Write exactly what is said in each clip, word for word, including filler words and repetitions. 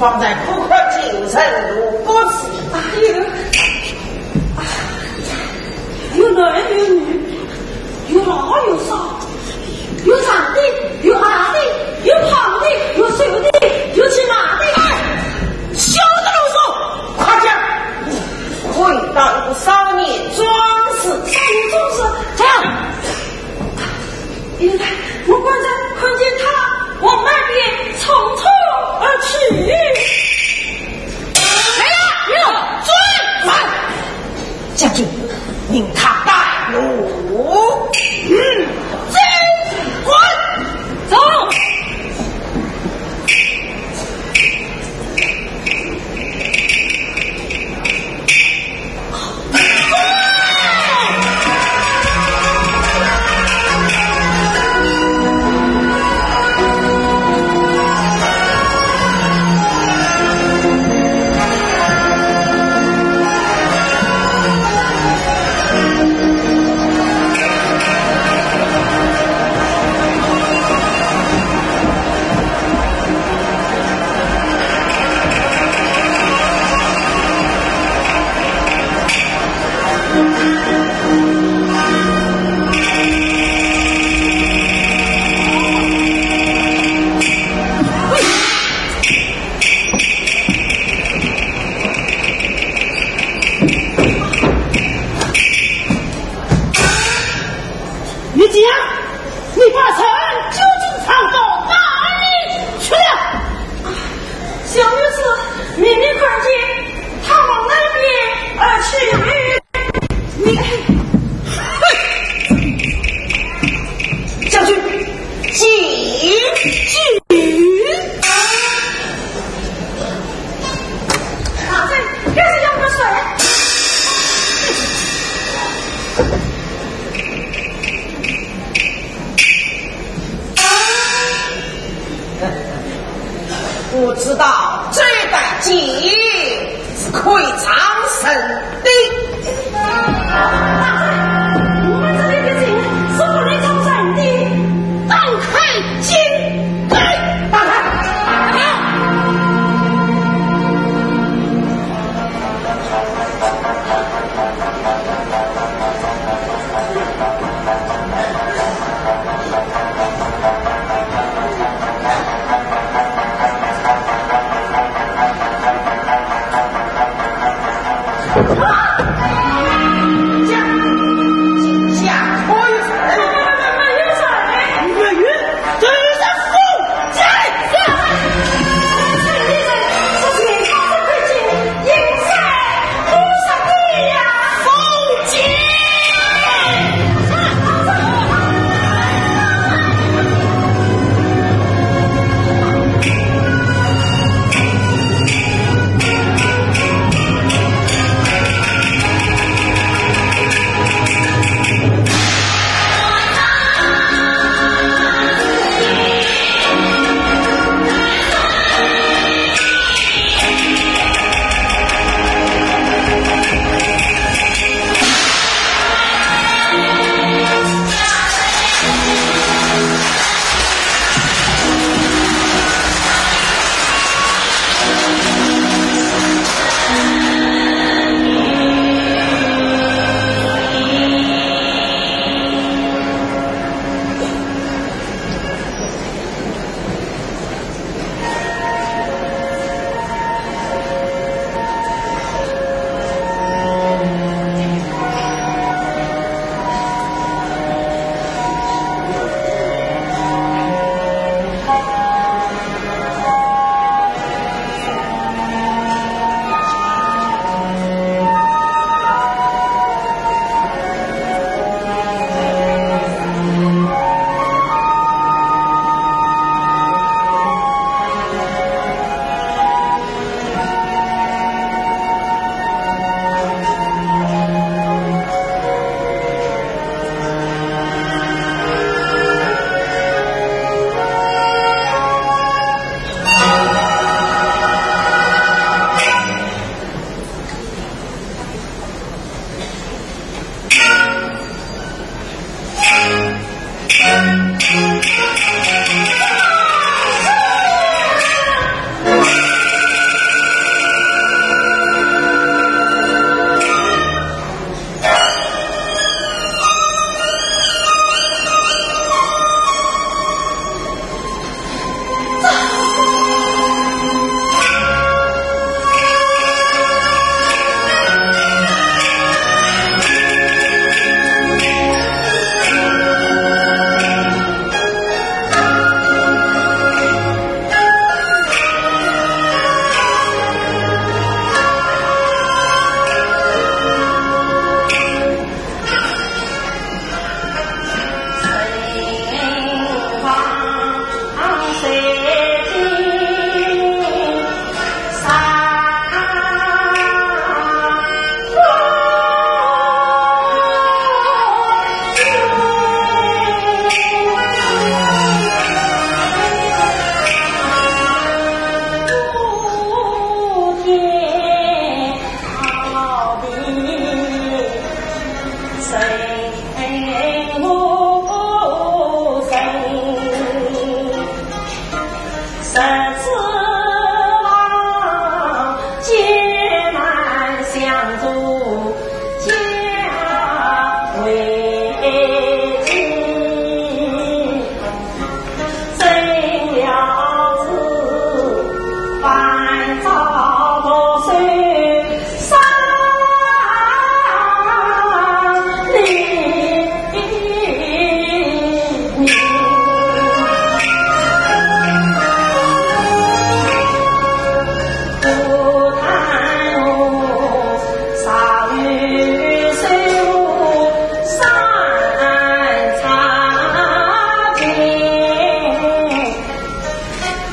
方才可看见人如何？哎呦，啊，有男有女，有老有少，有长的，有矮的，有胖的，有瘦的，有骑马的。哎，休得啰嗦，快讲！可以到一个少年壮士。少年壮士，这样。 因为我刚才看见他往外边匆匆而去。来了，有，转！慢！将军，命他带路。嗯，这管。走。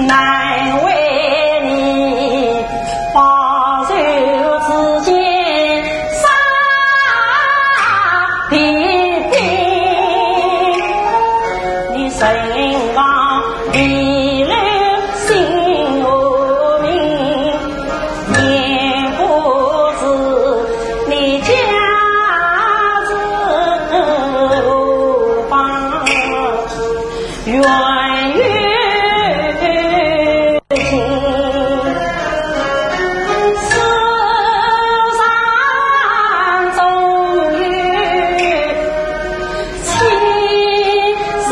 难为你报仇之前伤爹爹，你身亡地来心无名，也不知你家住何方。 远远近，世上总有情深。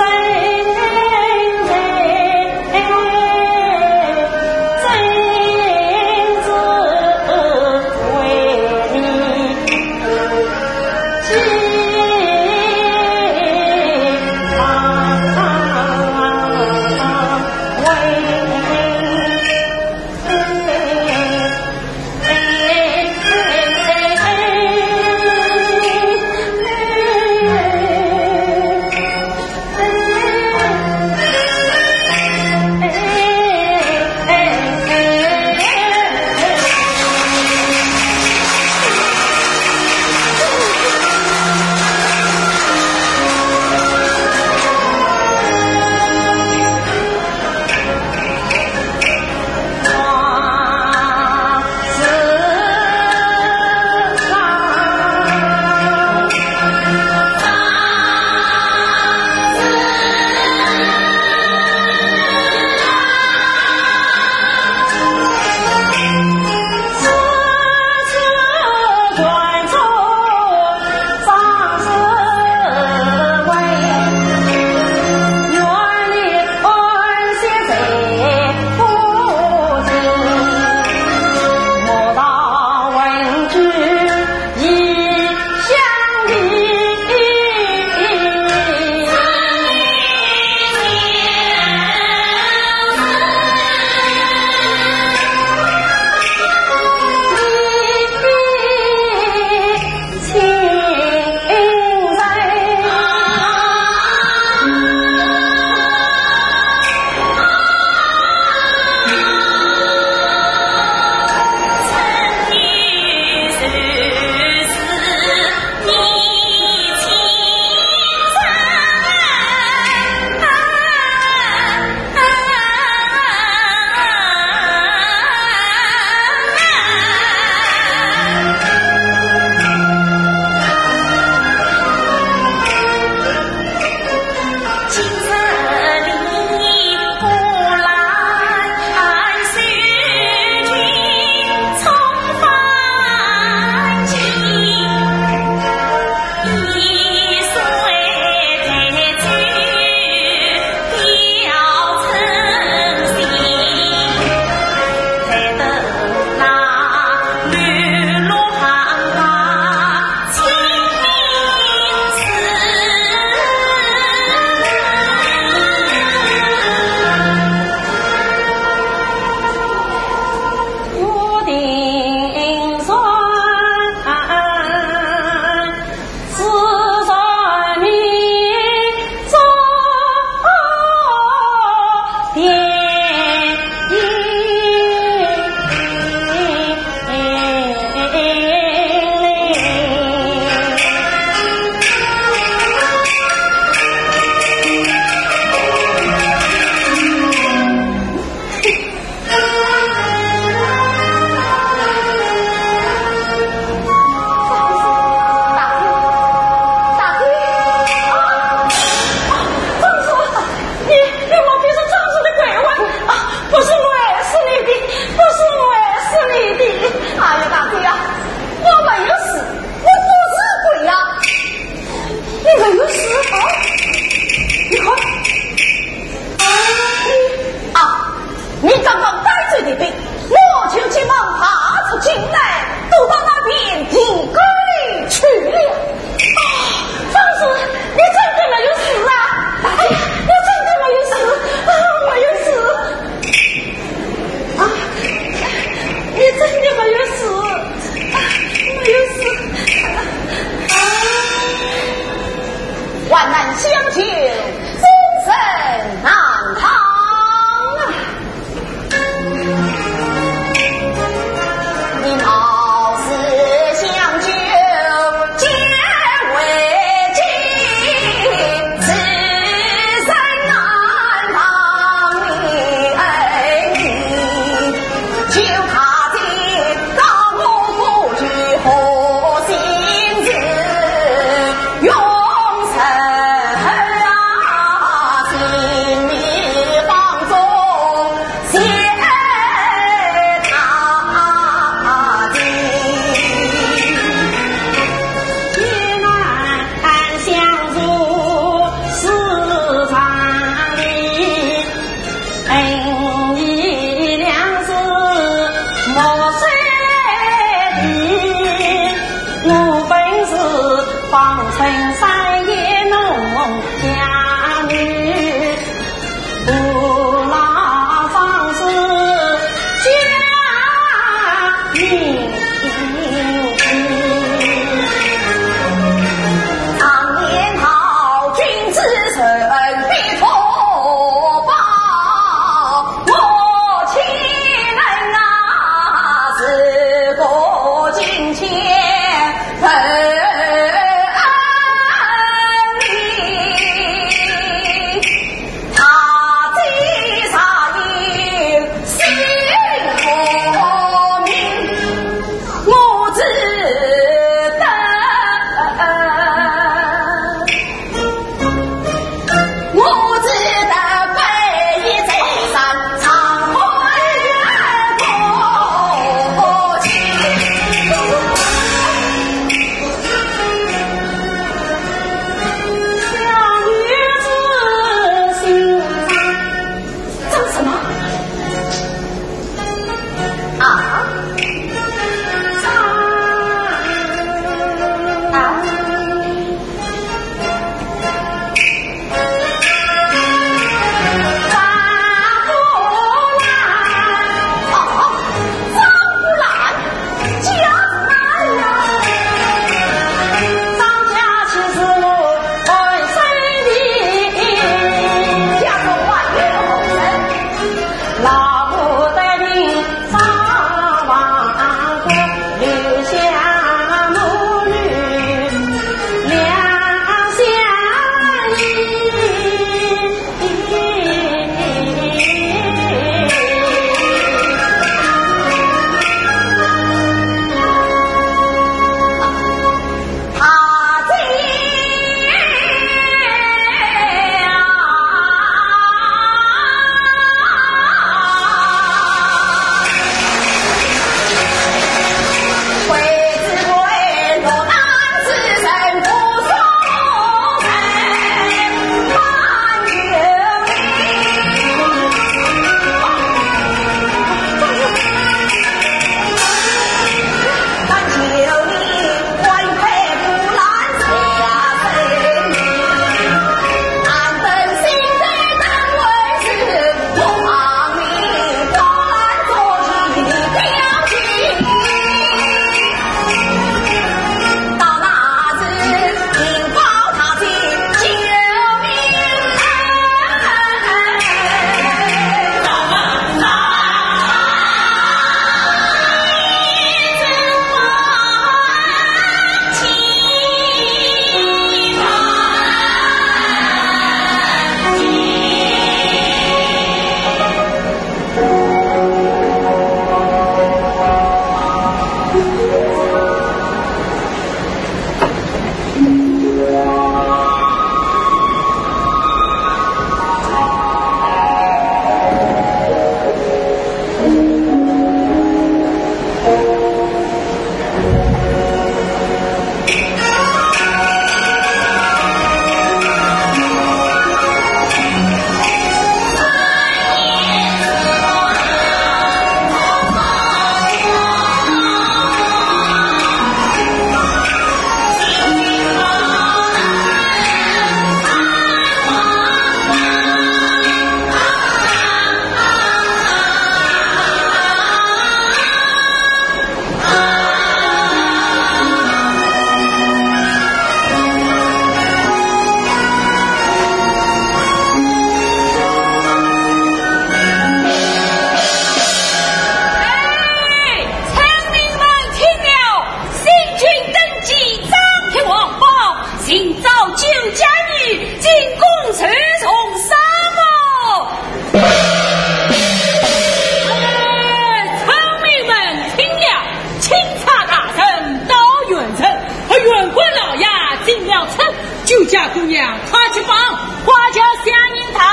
家姑娘，快去帮，快叫乡人抬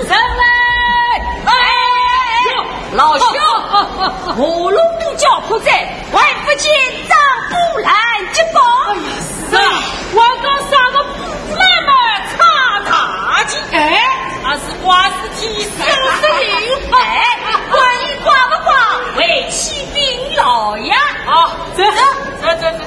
上来。哎，哟，老兄，哦，哦，哦，哦。喉咙都叫破哉，还不见张布兰接棒？哎呀，是啊，我讲啥个布兰嘛，差大劲。哎，还是我是替身子有。哎，关羽挂不挂，为起兵来呀。啊，这，这，这，这。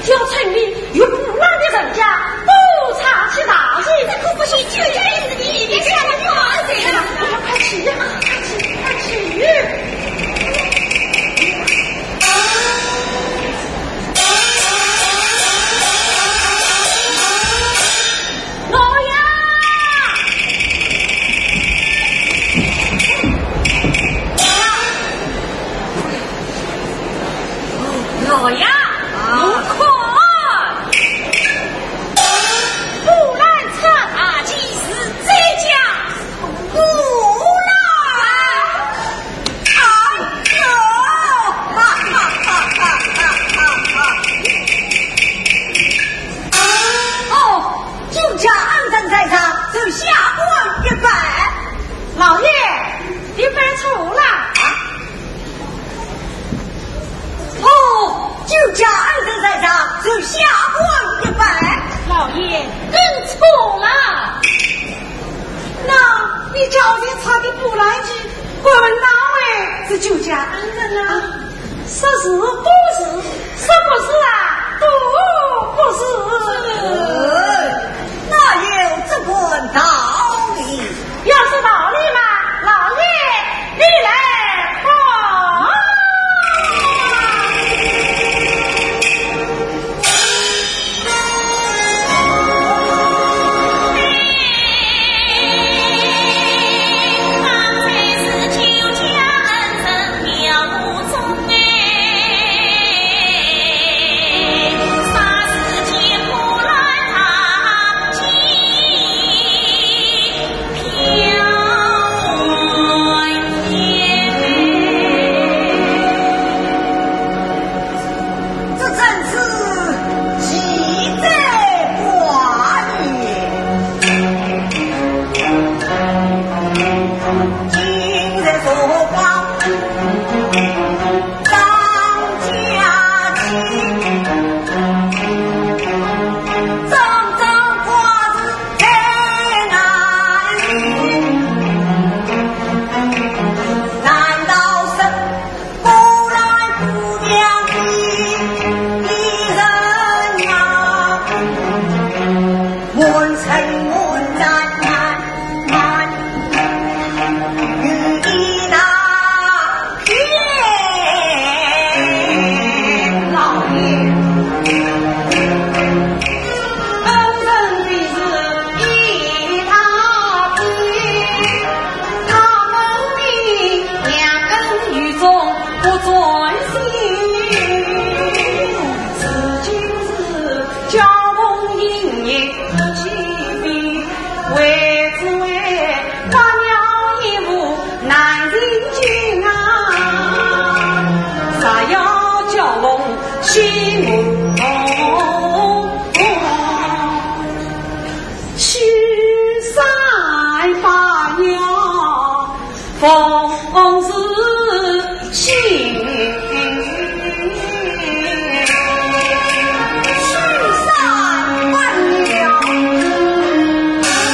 要村里有布兰的人家，都差起大意。这可不行，就这意思，你别想了，你好好说呀。快去呀，快去，快去。老爷！老爷，啊。侬看，布兰差大髻是这家。布兰？哎呦，哈哈哈哈哈哈哈！哦，酒家恩人在上，受下官一拜。老爷，你拜错了。啊？ 哦，酒家恩人在上，受下官一拜。老爷，跟错了。那你脚前插的布兰髻，敢问哪位是酒家恩人啊？说是不是，说不是啊，都不是。呃，哪有这个道理？ 要说道理嘛，老爷，你来看。这正是奇哉怪也。今日所光，张家亲，种种怪事在哪里？难道是 布兰姑娘的人呀，满城满站满满有一大片。老爷，恩人的是一大片，他们的两根雨中 不专心，如今是交逢一夜不见面，为只为百鸟一舞难成群啊！若要交逢西门红，须山百鸟 奉是心。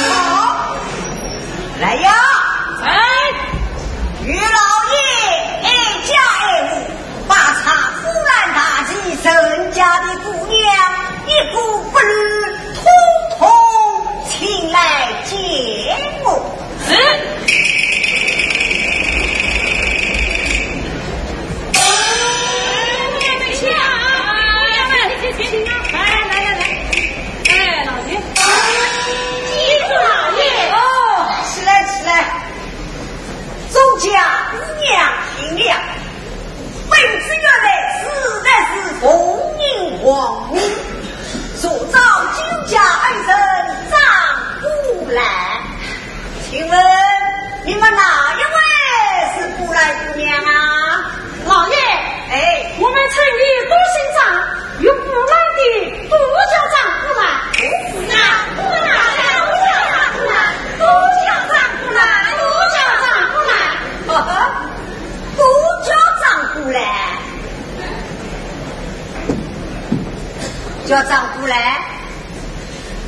好，来呀！哎，与老爷哀家哀物，把差布兰大髻人家的姑娘，一个不留，统统请来见我。 是。来，来，来，来。哎，老爷。记住老爷。哦，起来，起来。众家姑娘听了， 本子原来实在是奉迎王母，若招酒家恩人张布兰。请问你们哪一位是布兰姑娘啊？老爷，哎。我们村里都姓张，有布兰的都叫张布兰。是啊，布兰，都叫张布兰，都叫张布兰，都叫张布兰。 都叫张布兰，叫张布兰，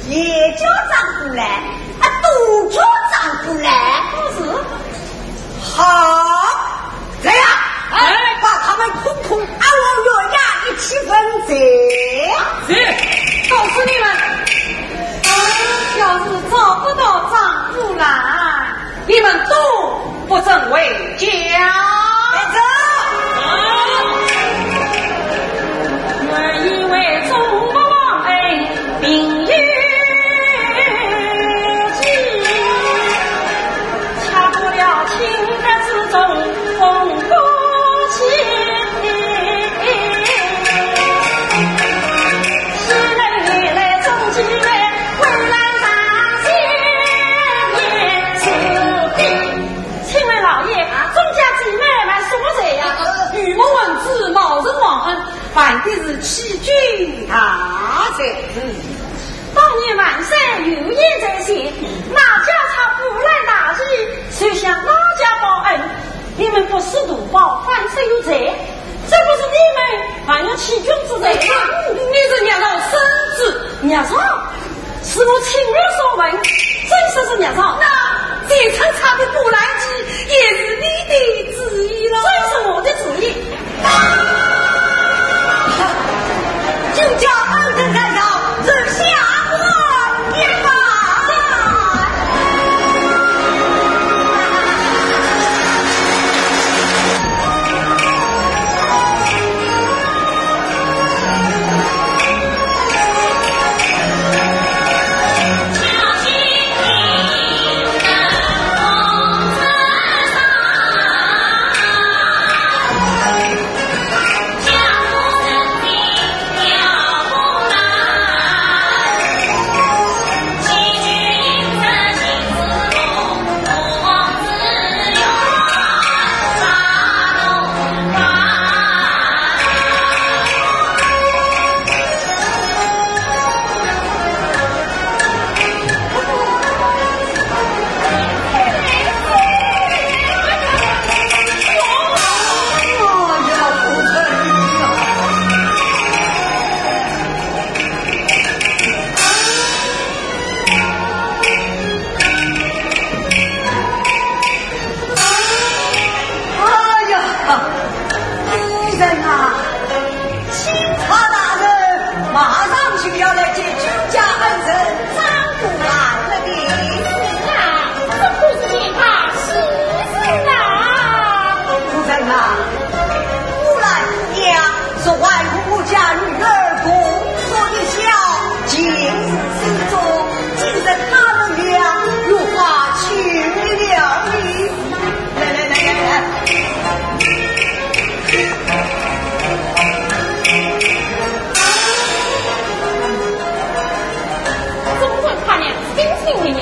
也叫张布兰，啊，都叫张布兰。不是。好，来呀，哎。把他们统统押往县衙一起问罪。正回家。来走。我以为中国王恩并有计，恰过了情急之中风波起。昔日原来中计为 请问老爷，啊，钟家姊妹们什么罪呀？呃，鱼目混珠，冒认王恩，犯的是欺君大罪。嗯。当年万岁有言在先，哪家插腐烂大计，谁向哪家报恩？你们不思图报，反受罪，这不是你们还有欺君之罪吗？你是逆贼孙子，逆贼？ 是我亲耳所闻，真说是逆贼。那前程插的腐烂计，也是你的主意了。真是我的主意。就叫恩人在上，人下官也罢。哎呀，夫人啊，钦差大人马上就要来接君家恩人张果兰了的。是啊，这可是件大喜事啊！夫人啊，果兰姑娘是我家女儿共说一笑，情深意重，今日她们俩越发亲密了呢。 来来来来来。众人看了，心心念念，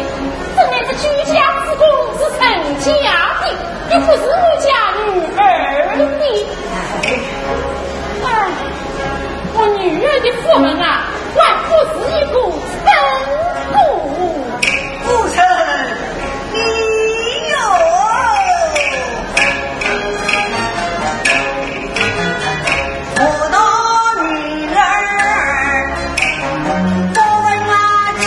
怎奈这居家之功是人家的，又不是我家女儿的。哎，我女儿的福分啊， 还不是一个生果。夫人，你哟，我的女儿，不问那情，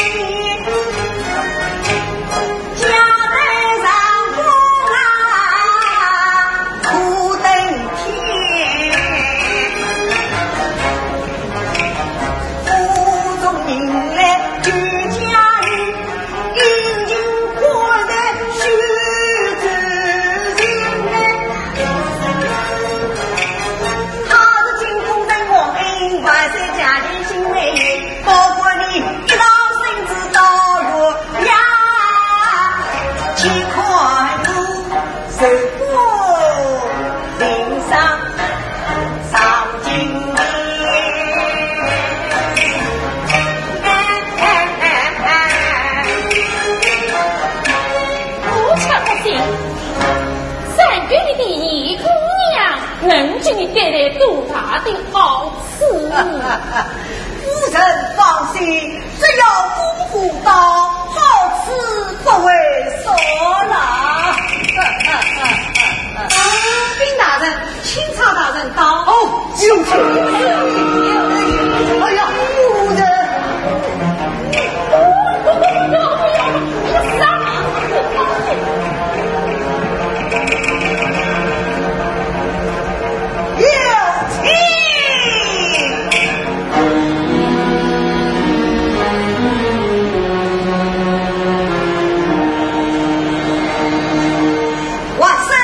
家在上风啊，苦等天。府中迎来救驾女，殷勤款待许知县。她是进宫人王恩，万岁驾前行礼，保管你一道圣旨到洛阳，乾坤路。 我却不信，三个月的姑娘能给你带来多大的好处？夫人放心， 只要功夫到，好处不会少啦。禀大人，钦差大人到。哦，有请。哎呀，夫人。有请。 万岁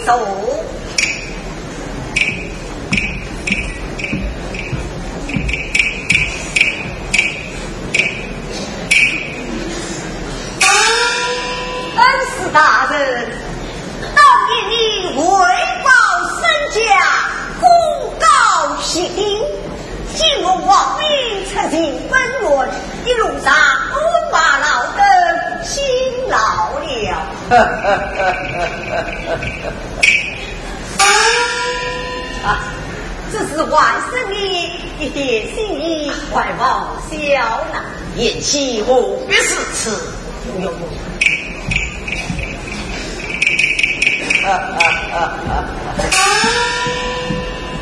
走。恩师大人，当年你为报身家，功高息顶，今蒙皇命出巡本院，一路上鞍马劳顿，辛劳了。 啊，这是还生你一点心意，还望笑纳。贤妻何必如此？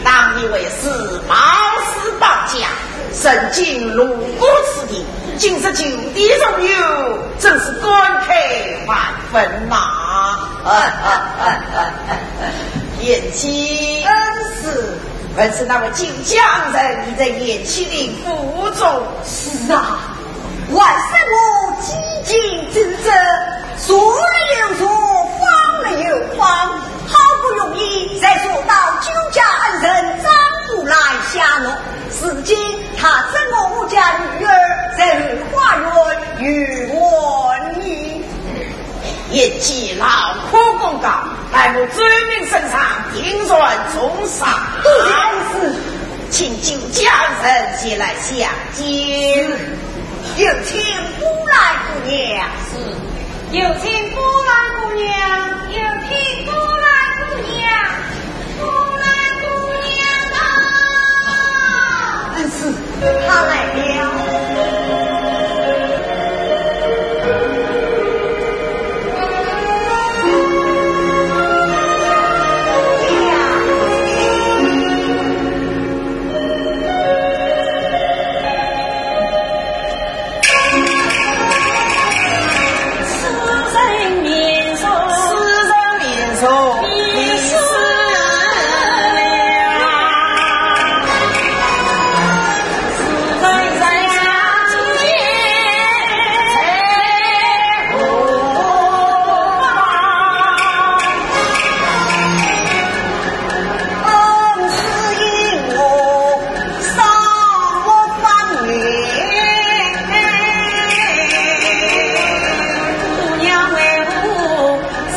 当年为师冒死保驾，曾经路过此地，今日就地重游，真是感慨万分呐。 贤妻，恩师。问是那位九江人，你在贤妻的府中？是啊，还生我几近之责，坐了又坐，晃了又晃，好不容易才坐到九江恩人张府来下落。如今他赠我我家女儿，在后花园游玩呢。 贤妻劳苦功高，待我奏明圣上，定然重赏。多谢恩师。请九江人前来相见。有请波兰姑娘。是。有请波兰姑娘，有请波兰姑娘。 恩师，她来了。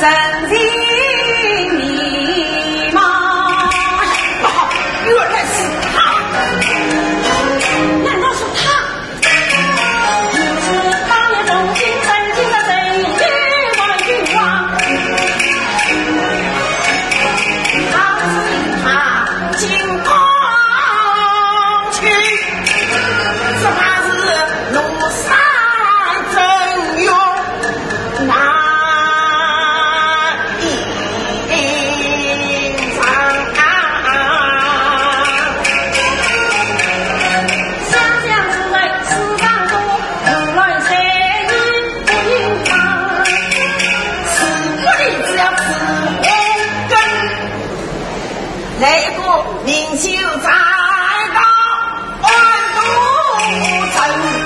哎呀，不好，原来是他！难道是他？ 来一个名酒再高，万度陈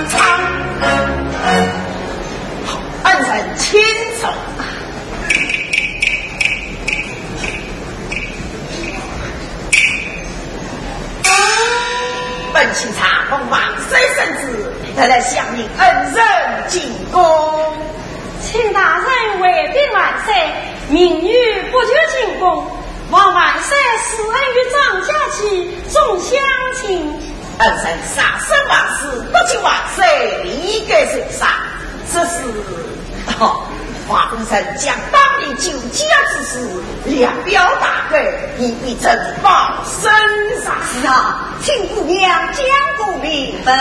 仓，恩人请坐。 本卿查奉万岁圣旨，特来向您恩人进宫。请大人回禀万岁，民女不求进宫，望万岁施恩于张家期，众乡亲。恩人啥生王事，不及万岁，理该受赏。这是 哦，王夫人将当年救驾之事，略表大概，以备朕报圣上。是啊，请姑娘讲个明白。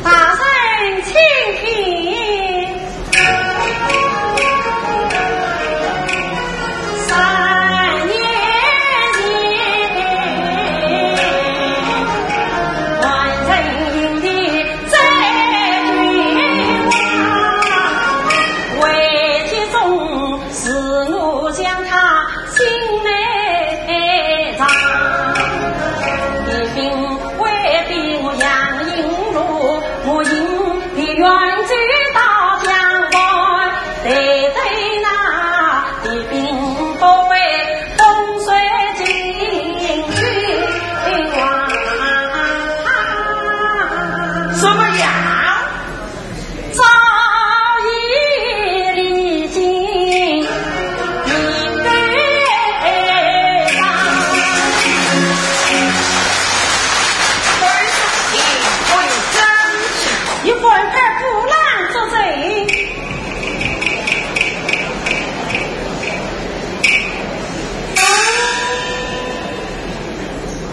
大人请听。三年前，万人迎的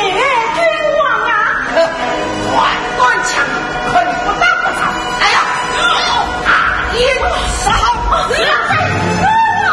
君王啊！哼，还敢抢，看你不打不招！来呀，大宴设好！是啊，啊，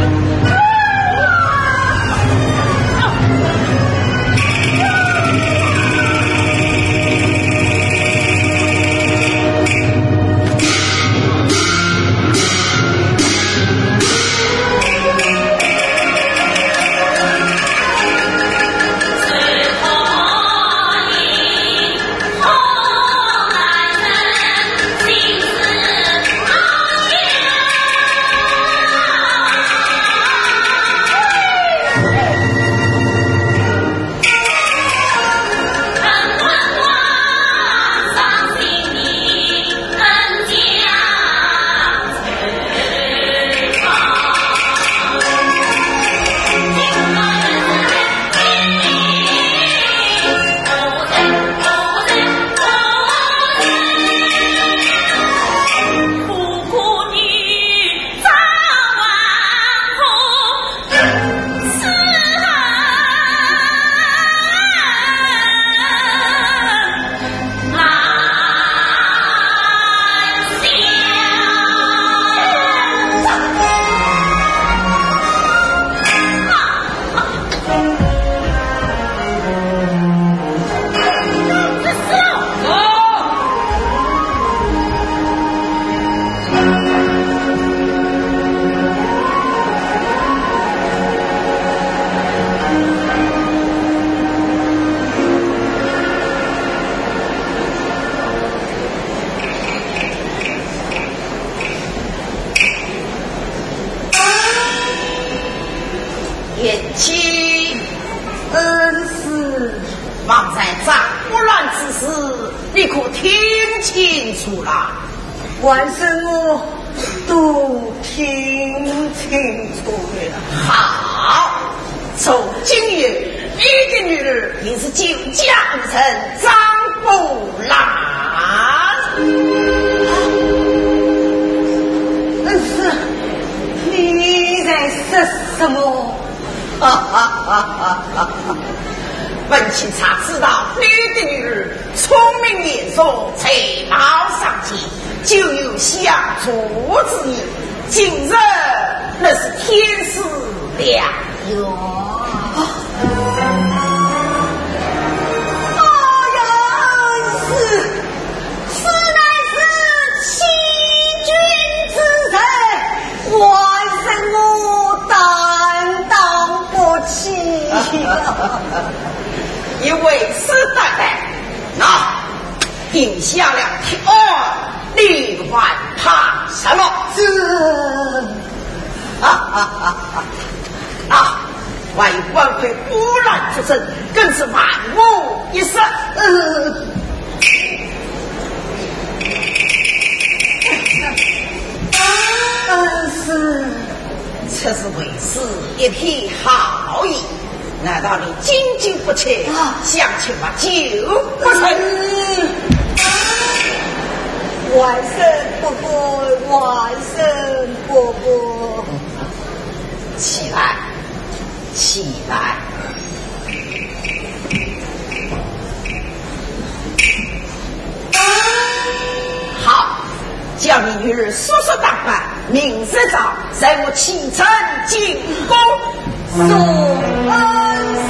啊，啊！ 贤妻。恩师。方才张国鸾之事，你可听清楚了？还是我都听清楚了。好，从今以后，你的女儿便是救驾无人，张国鸾。恩师，你在说什么？哈哈哈哈哈！文钦察知道你的女儿聪明贤淑，才貌双全，就有相助之意。今日乃是天赐良缘。哎呀，恩师，此乃是欺君之罪， 还是我担当不起呀。你为师担待，那定下了铁案，你还怕什么？是。啊，还有官府拨乱之症，更是万无一失。呃，恩师。此事为师一片好意，难道你经久不屈，啊，想去把酒不成？嗯，还生不敢，还生不敢。起来，起来。好，叫你女儿速速打扮，明日早，随我启程进宫送恩师。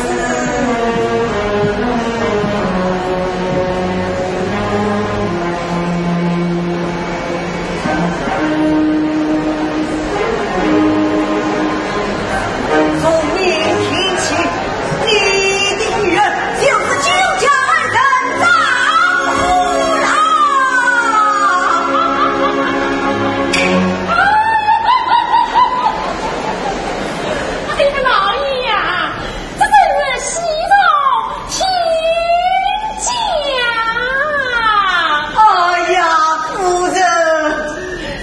从明天起，你的女儿就是九江二人张福郎。 哎呀，老爷呀，这真是喜从天降。哎呀，夫人，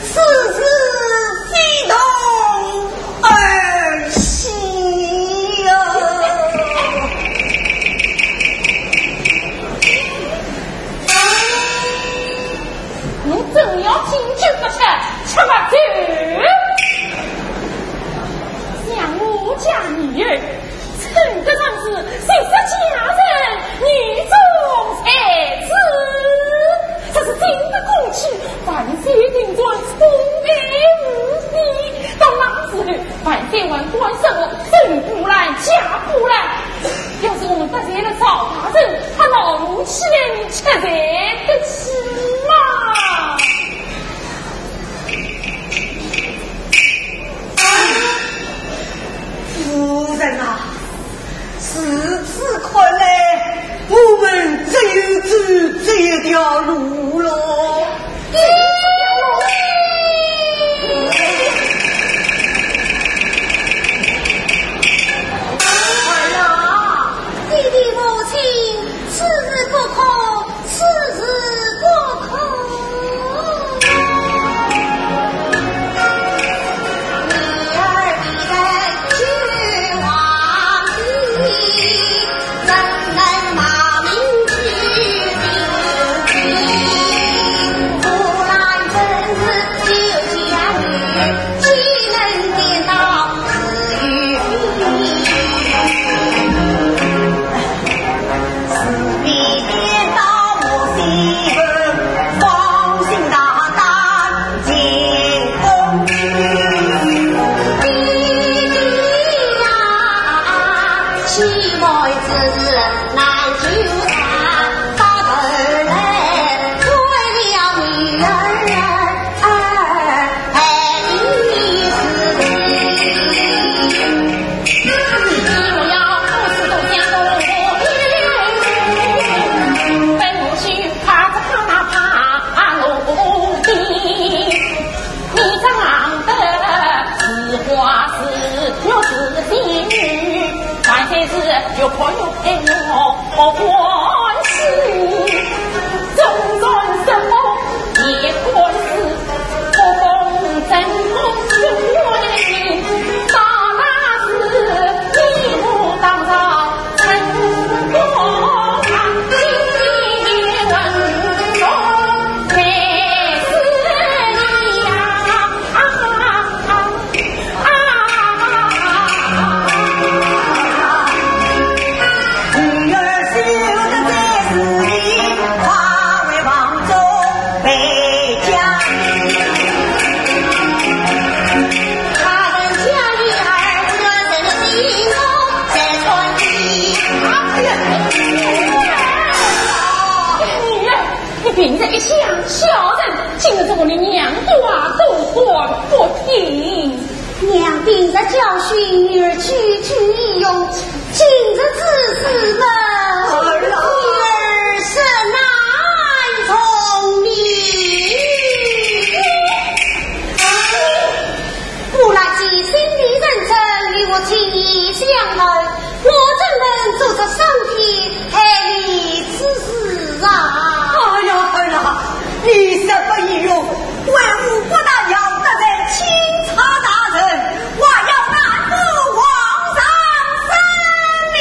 此事非同儿戏呀。 你真要进去不吃，吃不走。想我家女儿，称得上是谁是佳人，女中才子。这是真的过去，万岁定准，宠爱无比。到那时候，万岁还管什么正步兰、假步兰？要是我们得罪了赵大人，他恼怒起来，你吃罪得起吗？ 夫人啊，如此看来，我们只有走这一条路了。儿啊，爹爹母亲，此事不可， 此事不可。你呀，你平日一向孝顺，今日这个你娘家都管不平。娘定着教训女儿句句有用，今日之事嘛，儿啊，女儿实难从命。 我那寄心的人曾与我情意相投，我怎能做这伤天害理之事啊？哎呀，儿啊，你说不有用，为吾不但要得罪钦差大人，还要耽误皇上生命。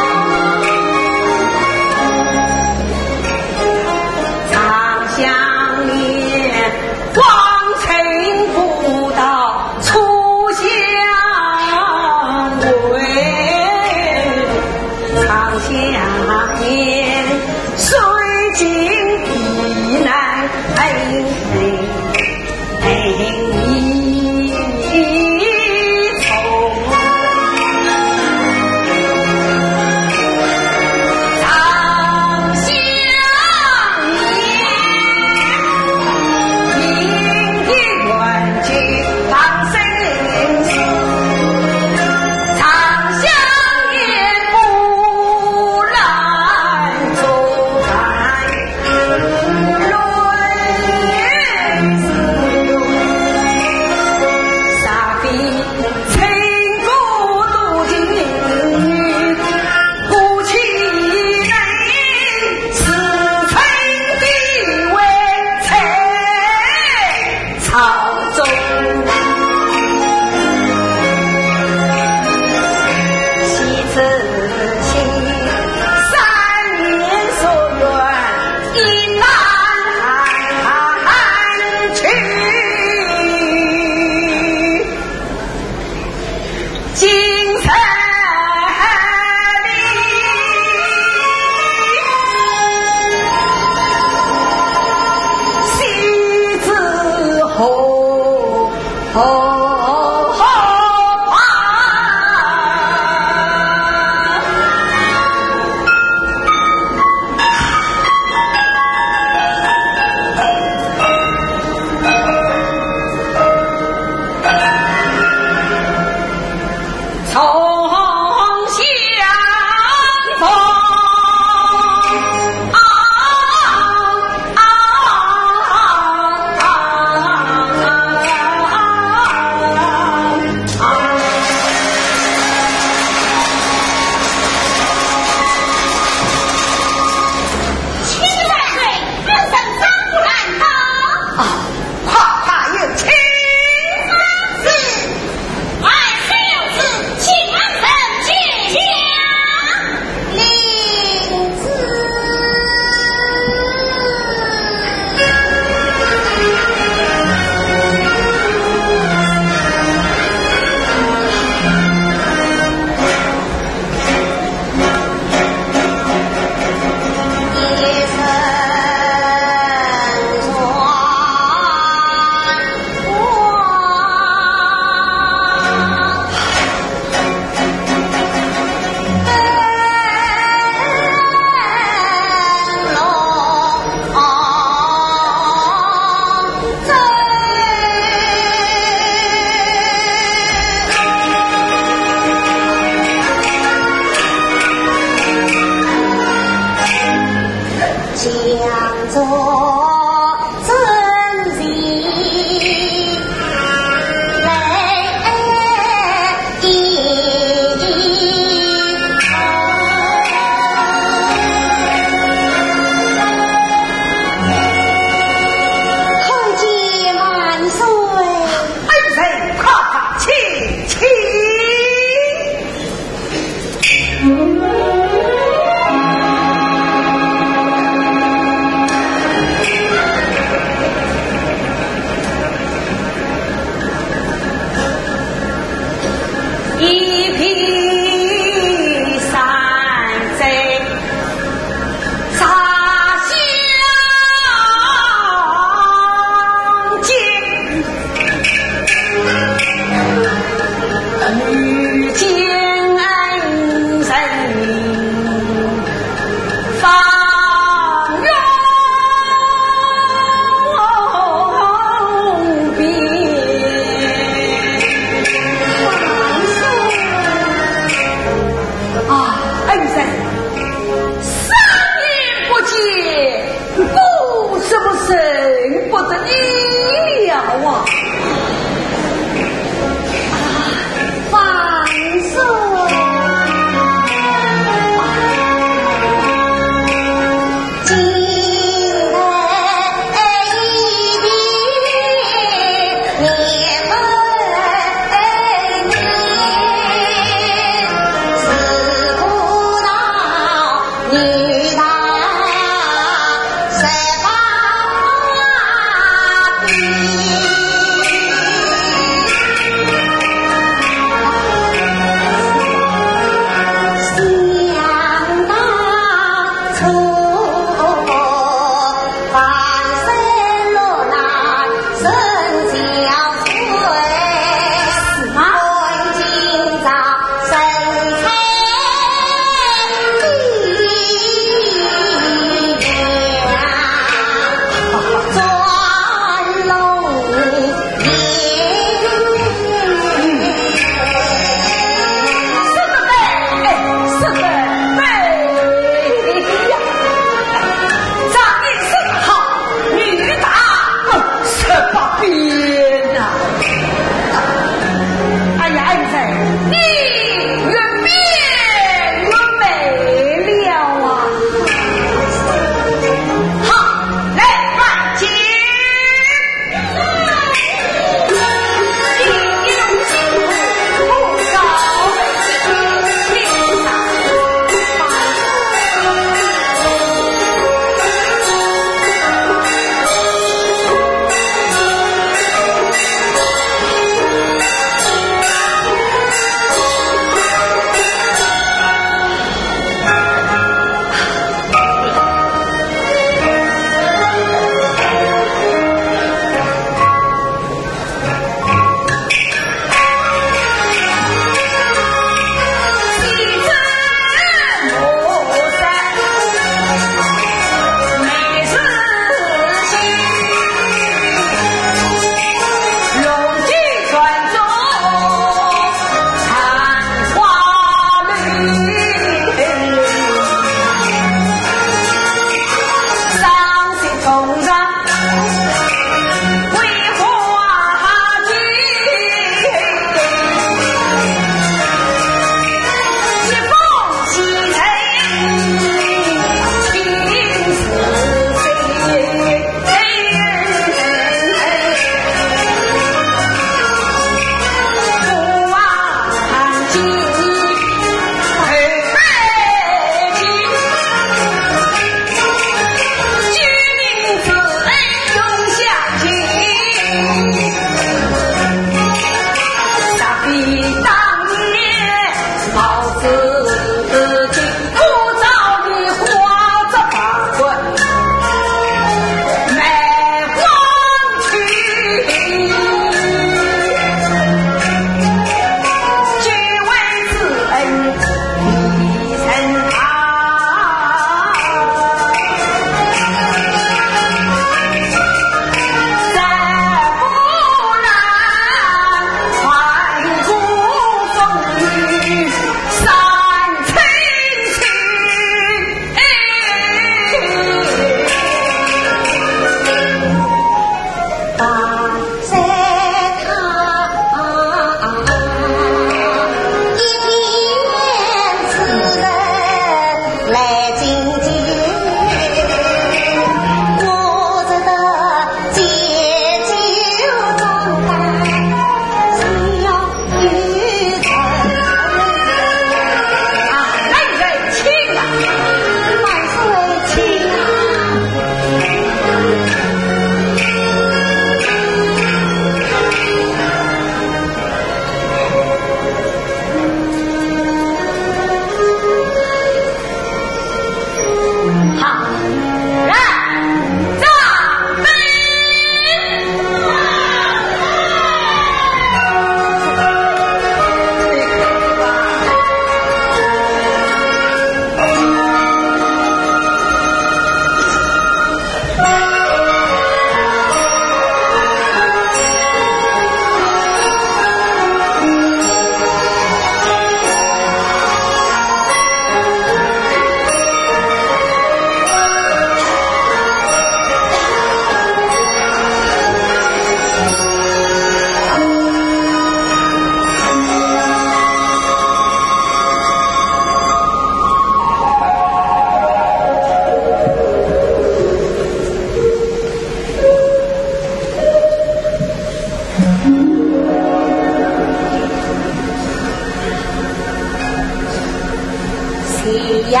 呀，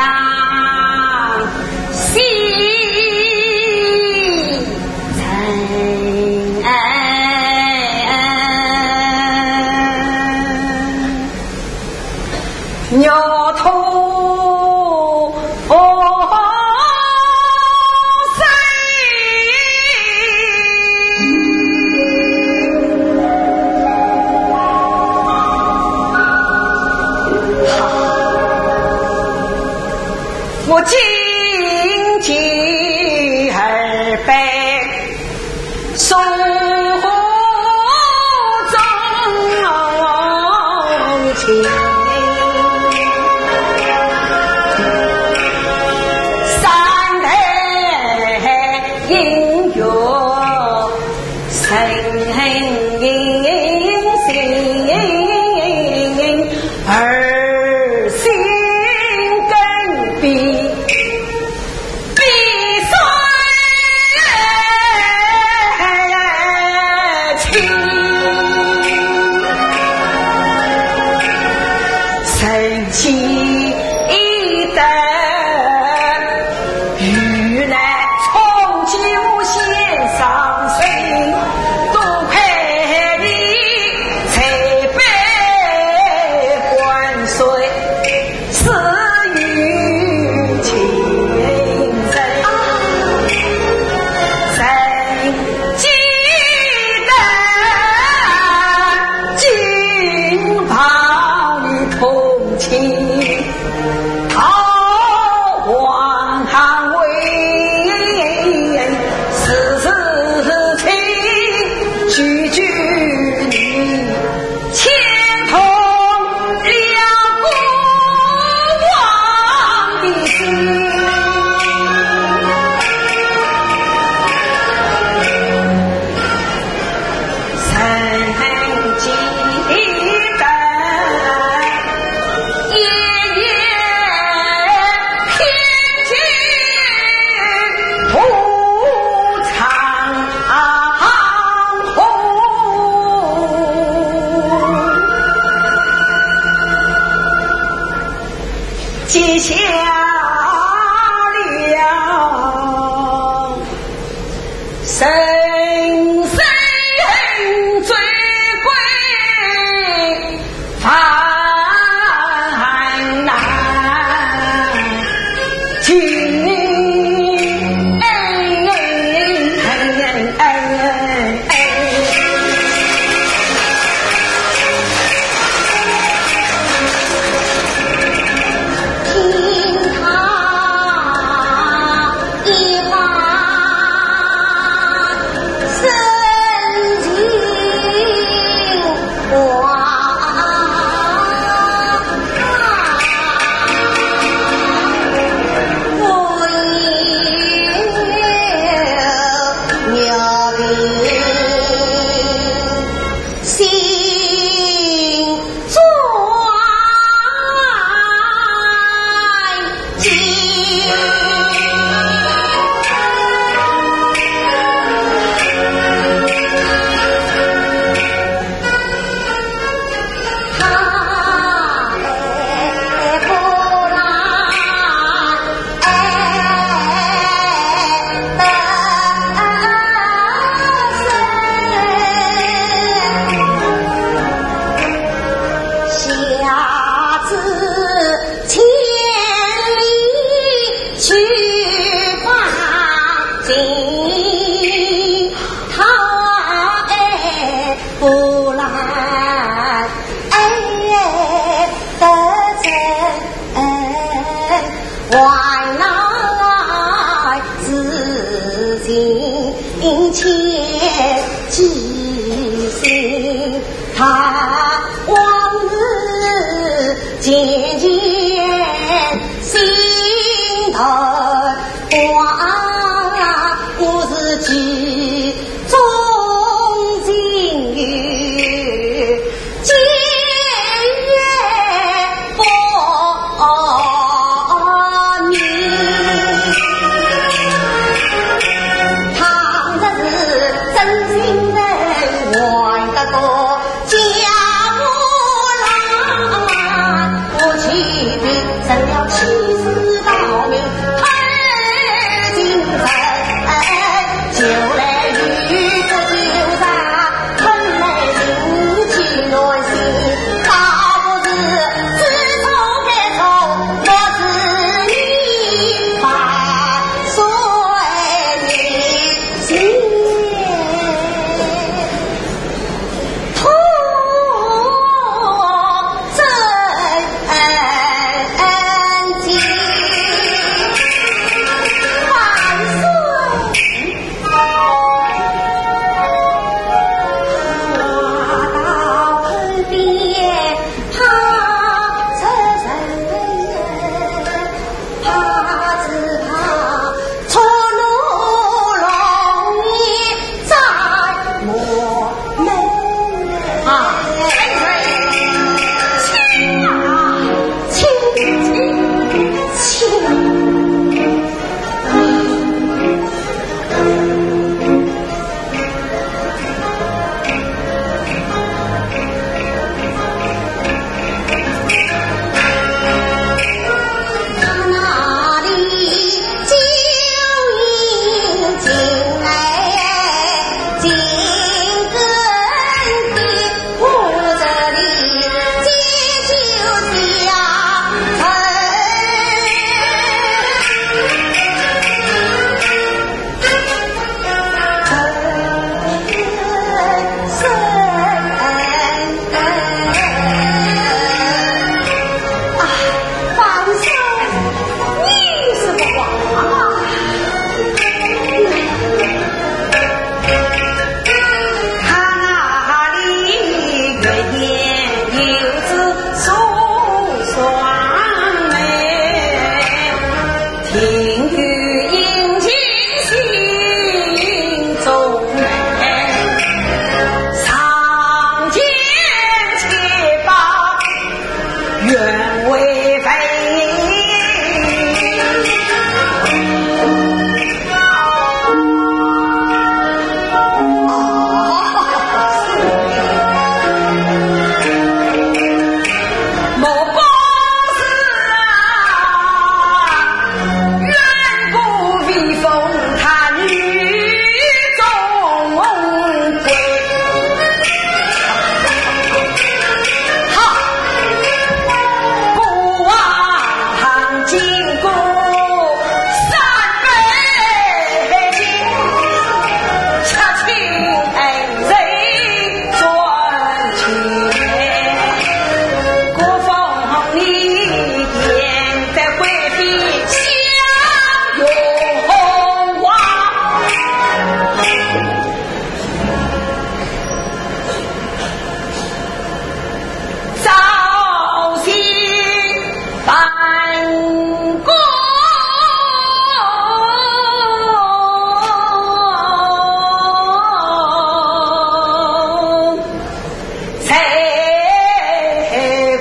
心诚。我敬酒二杯，送壶中情。三杯饮月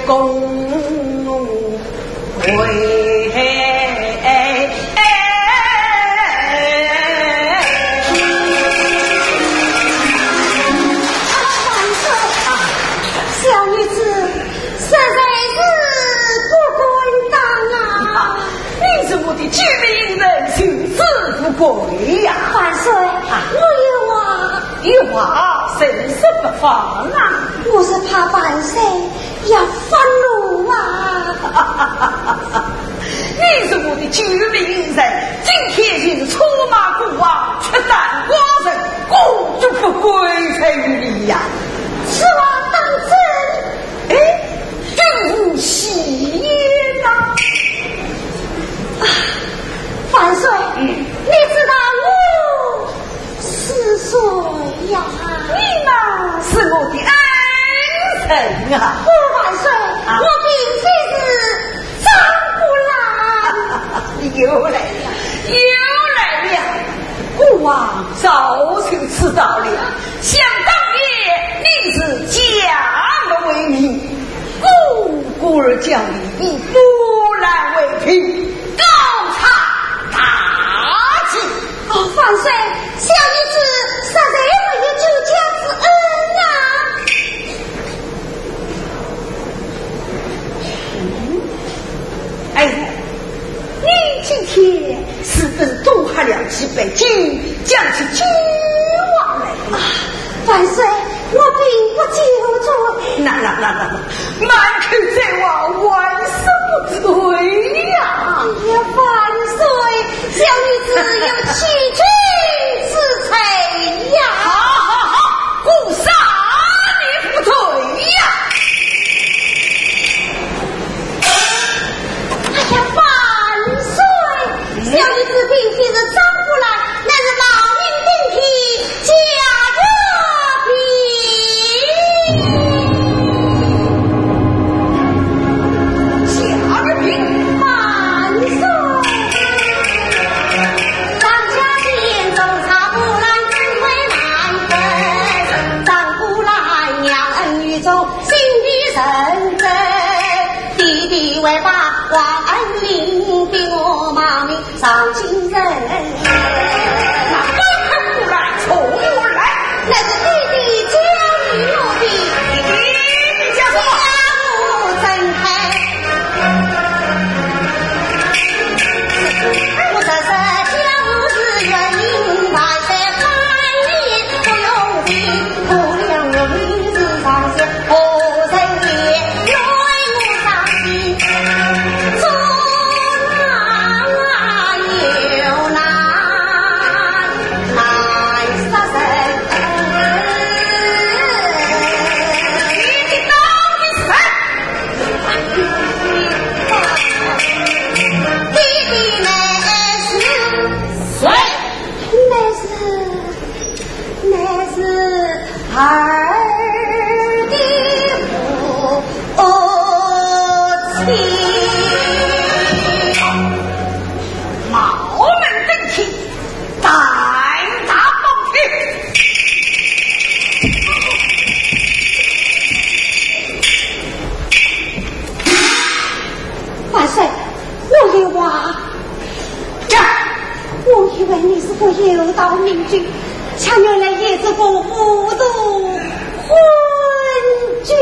恭维。啊，小女子实在是不敢当啊。你是我的救命恩人，受之不愧呀。万岁，啊，我有话。有话，尽说不妨啊。我是怕万岁 要发怒啊！你是我的救命恩人，今天就是出卖孤王，吃断寡人，我都不归罪于你呀。此话当真？哎，君无戏言呐。啊，万岁，嗯。你知道我 是谁呀？你嘛是我的恩人啊。哦，万岁，啊。我并非是张果兰。又来了，又来了。孤王早就知道了，想当年你是假冒为名，孤儿叫你以果兰为聘，高差大计。 哦，万岁，小女子实在没有救驾之恩啊。哎，你今天是不是多喝了几杯酒，讲起酒话来了？啊，万岁，我并不酒醉。那，那，那，那，那，满口醉话，万死不醉呀！哎呀，万岁，小女子有欺君之罪呀！好，好，好，姑杀你不罪呀！哎呀，万岁，小女子并非是张果兰，乃是冒名顶替，假药品。 上京城。那官看过来，从何来？那是爹爹教育我的。爹爹教什么？家母怎开？我这是家母是原因，万岁万年不用心，可怜我是上学。 乃是儿的父亲。冒名顶替，胆大包天！万岁，我有话。讲。 我以为你是个有道明君，却原来也是个糊涂昏君。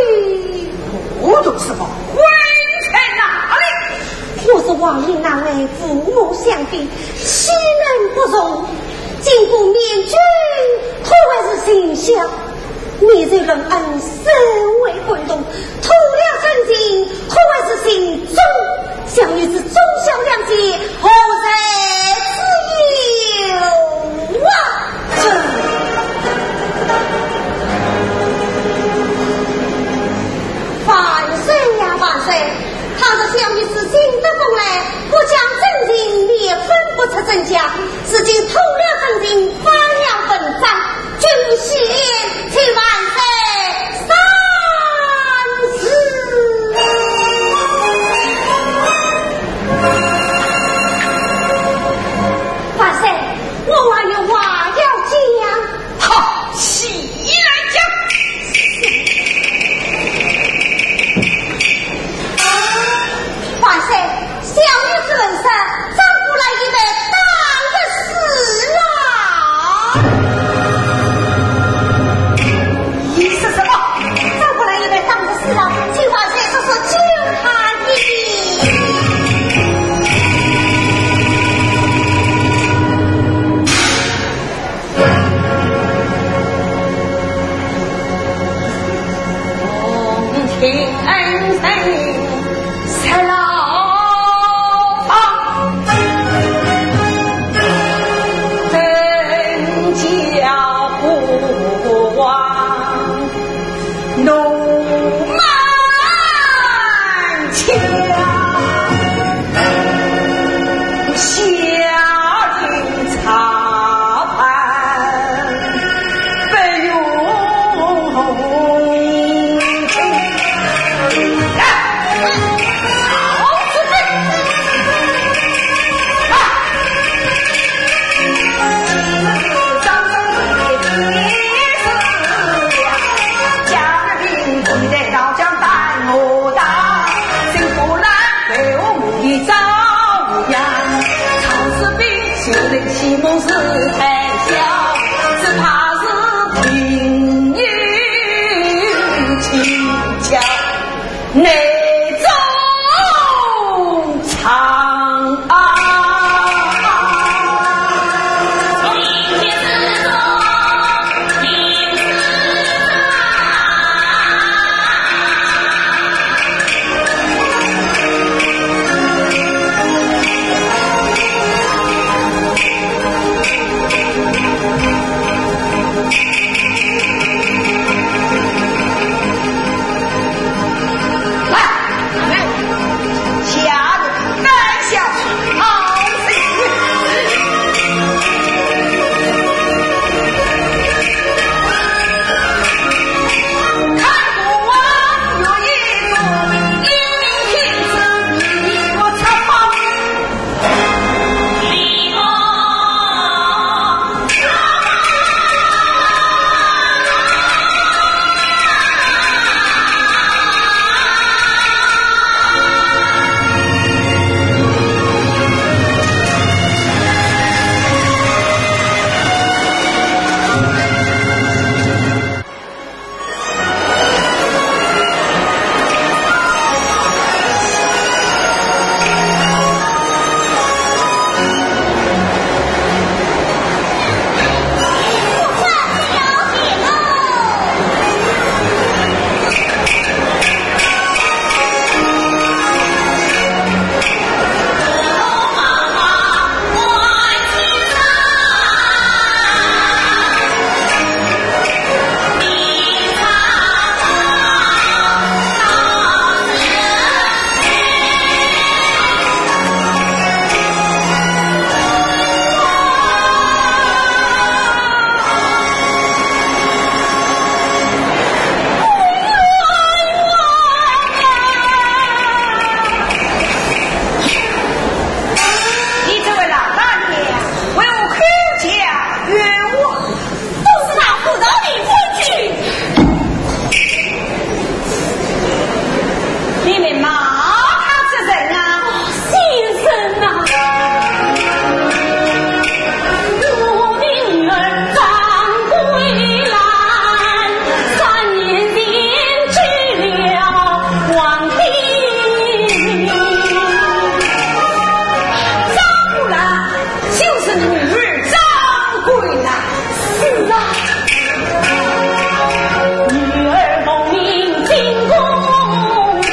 糊涂什么？昏在哪里？我是王英难为父母双亡，岂能不从？今故面君可谓是尽孝， 你虽论恩，身为关东，偷了真情，可谓是情重。小女子忠孝两全，何罪之有啊？这，万岁呀，万岁！倘若小女子信得过来，不讲真情，你也分不出真假。如今偷了真情，翻了文章， 君无戏言，请万岁三思。万岁，我还有话要讲。好，起来讲。你这位老大爷，为何口讲冤枉？都是那胡闹的夫君。你们骂他这人啊，先生啊，我的女儿张桂兰，三年前去了皇帝。张桂兰，就是女儿张桂兰。是啊，女儿奉命进宫里，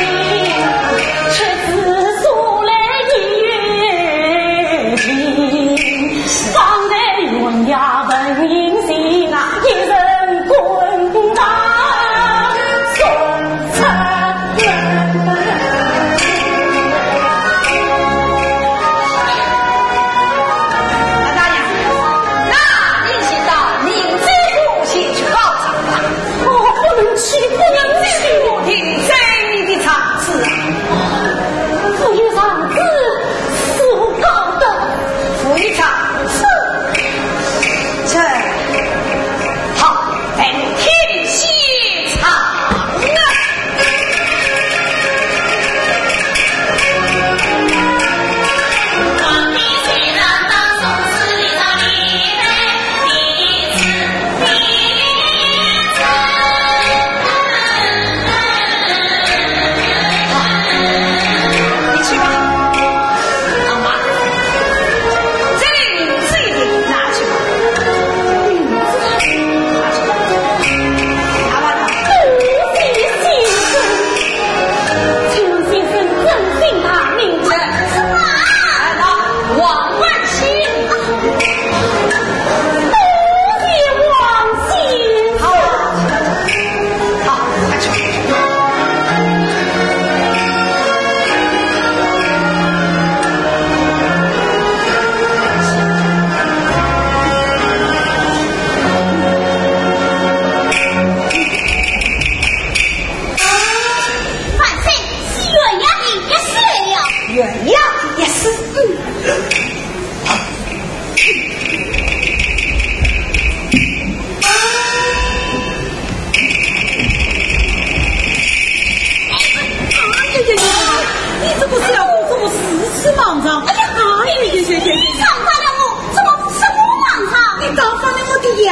谢谢。伤害了我，怎么是我上场？你打翻了我的牙。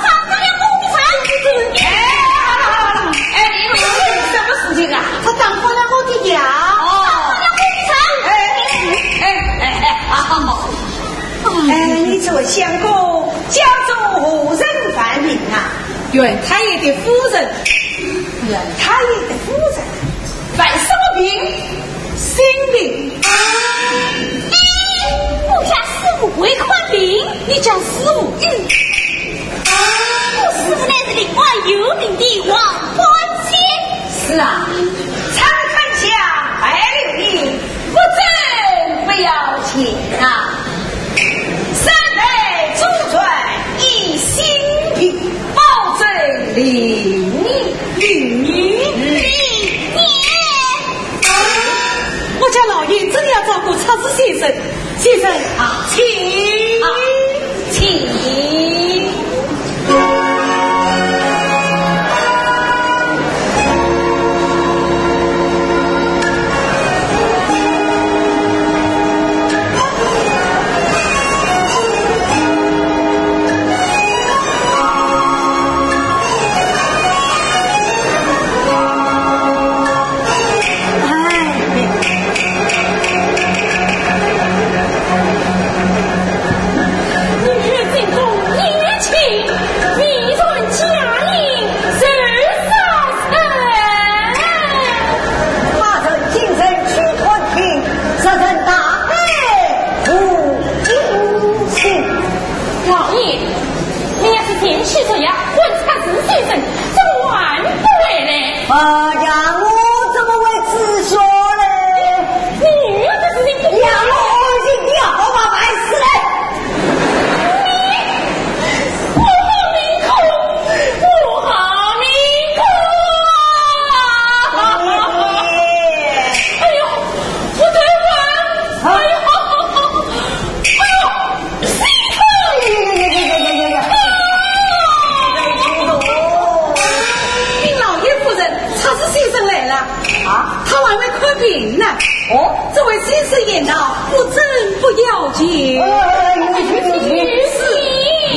伤害了我的茶。哎，好了好了好了，哎，你们什么事情啊？他打翻了我的牙。哦。伤害了我的茶。哎哎哎哎，好好好。哎，你这位相公家中何人犯病啊？袁太爷的夫人。袁太爷的夫人犯什么病？ 心病。你，我家师父会看病？你家师父？嗯。我师父乃是临安有名的王官仙。是啊，常看相，拜六礼，不诊不要紧啊。三代祖传医心病，保证灵验。灵验？灵验。 我家老爷真的要照顾赤子先生，先生，啊，请。啊，请。 哎，女儿进宫一请，未传佳音受杀身。大人今日去探听，实情大概无音信。老爷，你要是前去捉妖，问赤子先生，怎么还不回来？ 哎呀，我怎么会知晓嘞？你女儿的事情不呀，我已经要好好办事嘞。你，我好命苦，我好命苦啊！哎呦，我的妈！哎呦，哎呦！ 禀老爷夫人，赤子先生来了。啊？他还没看病呢。哦？这位先生言道，不诊不要紧。哎，有请，有请。是，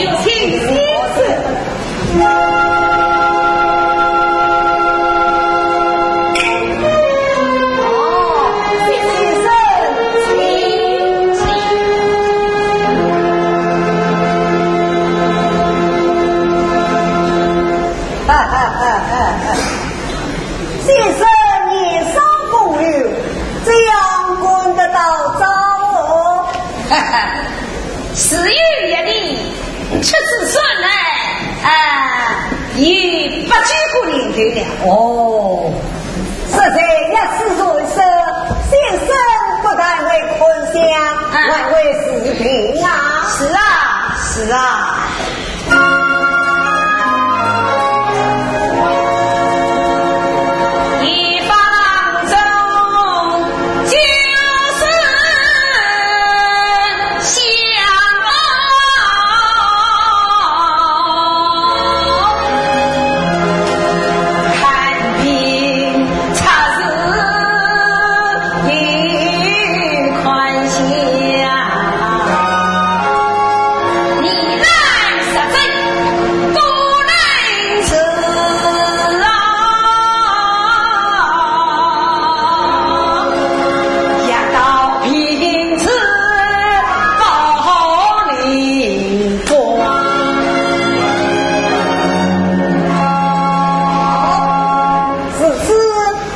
有请先生。 先生年少风流，这样管得到招哦。哈哈，自有一例，出自船来，啊，有八九个年头了。哦，实在也是传说，先生不但会看相，啊，还会治病啊。是啊，是啊。 如此，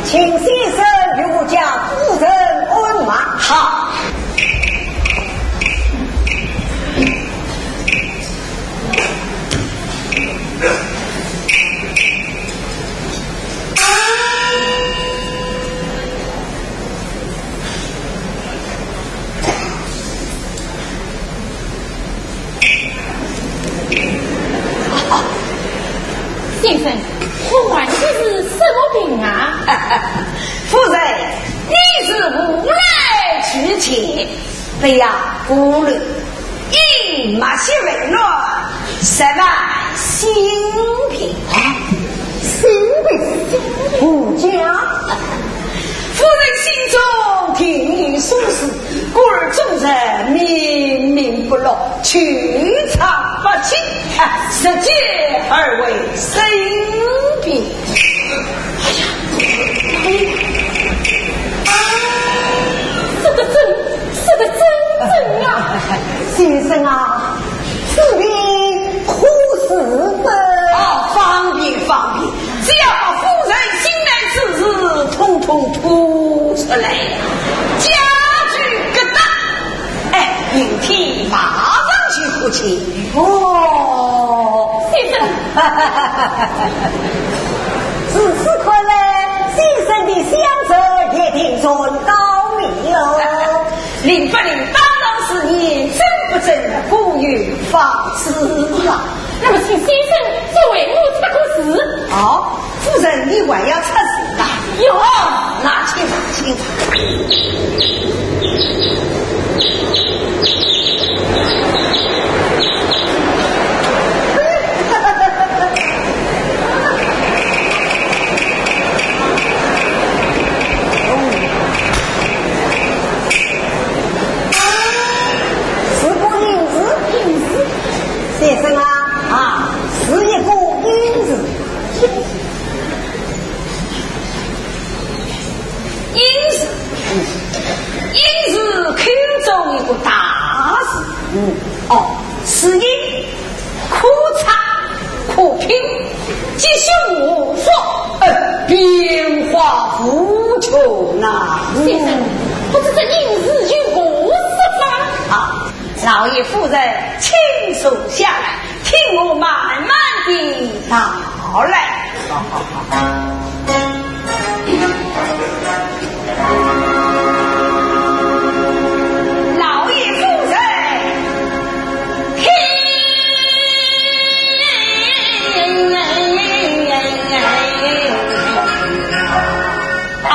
请先生与我家夫人安脉。好。 先生，我患的是什么病啊？夫人，你是无奈之疾，不要顾虑，以脉息问络，实乃心病。啊，心病？心病？无假。夫人心中定有所思，故而众人不落，去唱不起，啊，实皆二位身边。哎呀，哎，啊，说得真，说得真正啊！先生啊，此地可是的？哦，方便，方便，只要把夫人心内之事统统吐出来，家具各搭。 哎，明天马上就过去。哦，先生。如此看来，先生的相策一定算到位了。灵不灵，当然是，真不真，各有方子啊。那么，请先生再为我出个字。好。 夫人，你还要出字啊？有。那请吧，请吧。是个印字，印字。先生啊，啊，是一个印字。 印字，印字口中一个大字。嗯。哦，字印，可拆可拼，吉凶祸福，呃，变化无穷呐。先生，不知这印字有何说法？啊，老爷夫人请坐下来，听我慢慢地道来。 老爷夫人，听啊！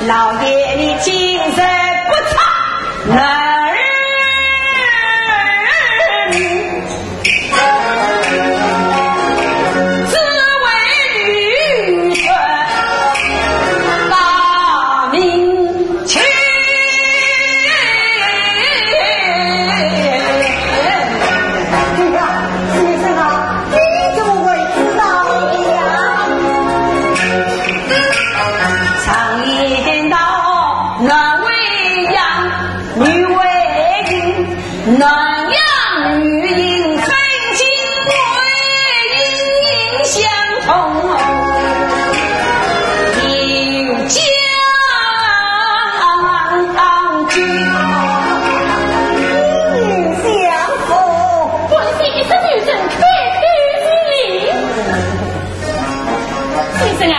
老爷，你今日不差男儿名，只为女婿把名求。哎呀，先生啊，你怎么会知道的呀？常言道，男为阳，女为阴，男阳女阴，分金归阴相同，有家 当君，阴阳相合。不是一直女人开口之令。先生啊，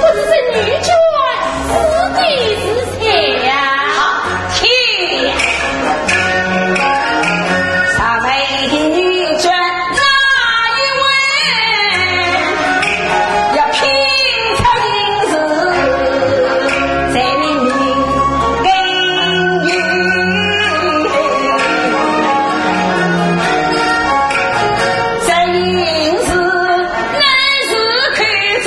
不知这女眷是谁是谁呀？好，听。上面女眷 哪一位？要拼出名字，才能名根有。这名字乃是口中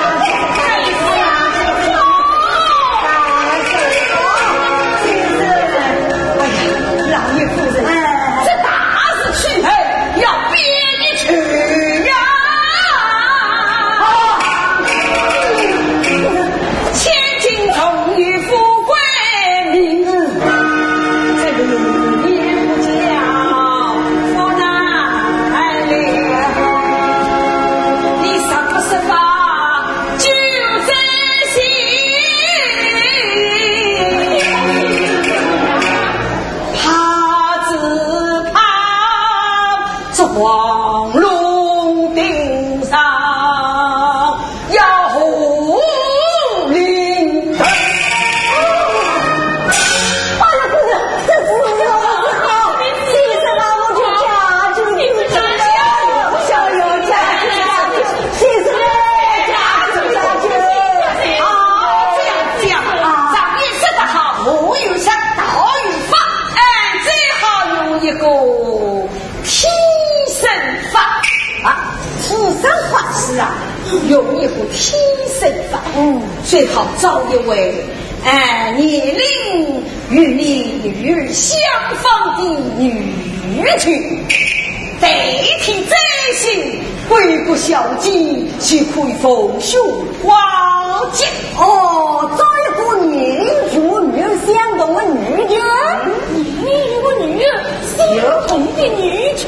用一个替身法，嗯，最好找一位，哎，年龄与你女儿相仿的女婿，代替这些为国效力，就可以逢凶化吉。哦，找一个年龄与我女儿相同的女婿？年龄与我女儿相同的女婿？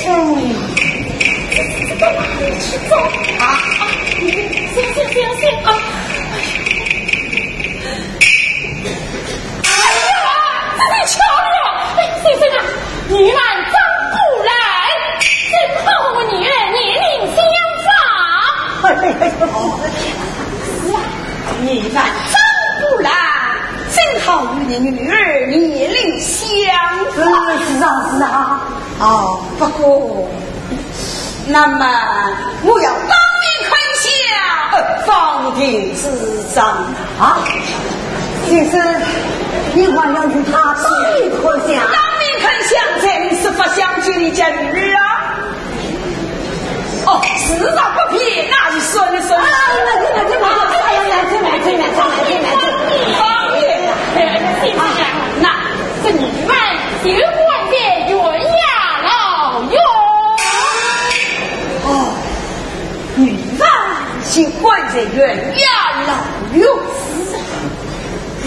嗯。 这，这到哪里去找啊？啊，行行行行啊！哎呀，这就巧了！哎，先生啊，你们张布兰，正好和我女儿年龄相仿。哎，是啊，你们张布兰，正好与你女儿年龄相仿。是啊，是啊。哦，不过 那么我要当面看相，呃，方定主张啊。先生，你还要与他当面看相？当面看相，才能说法相救你家女儿啊。哦，事实不便，那就算了算了。啊，那这那这那这，哎呀呀，这那这那这那这那这，方便啊。哎，先生啊，那这女儿就关在县衙牢狱。 哦，女儿就关在县衙牢狱。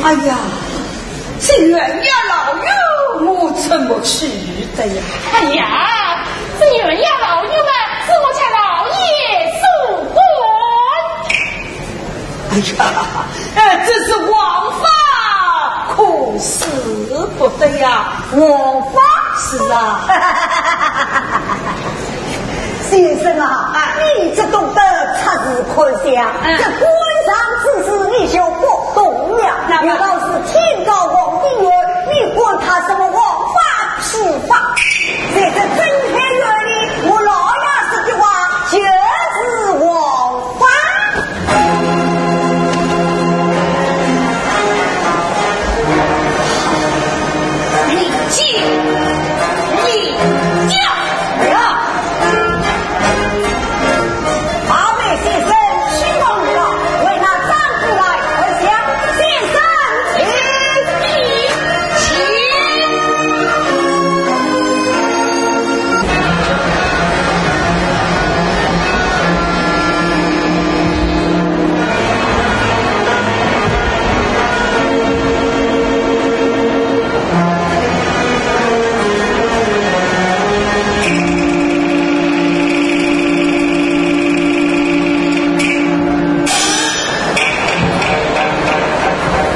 哎呀，这县衙牢狱我怎么去的呀？哎呀，这县衙牢狱嘛，是我家老爷所关。 哎呀，呃，这是王法，可使不得呀。王法？是啊。先生啊，啊。你只懂得察事看相，嗯。这官场之事你就不懂了。那么，有道是天高皇帝远，你管他什么王法 处罚。在这镇海县里，我老爷说的话就是王法。你去，你叫。 八位先生，请往里了，为那张布兰跪下。先生，请，请。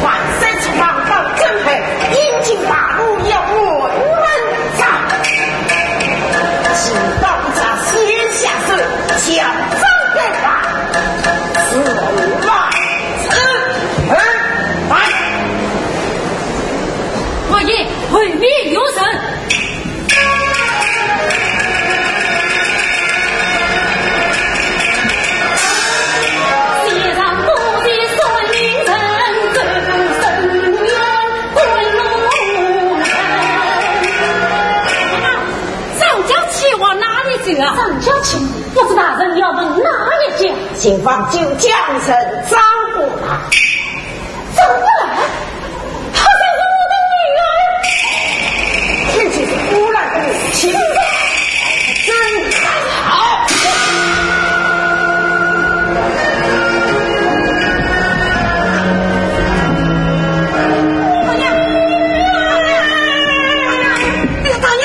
万岁！出访到镇海，引进大路要问问账。只道不查先下手，小张该打，是万岁！来！王爷，后面有人。 张娇妻往哪里去啊？张娇妻，不知大人要问哪一家？请王舅将人张布兰。 张布兰？她就是我的女儿。这就是布兰的母亲。真好。大娘，大娘，大娘，哎呀，大娘！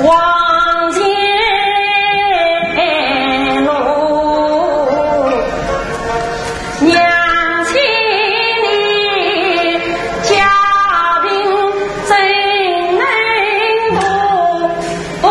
望见路，娘亲你家贫怎能渡？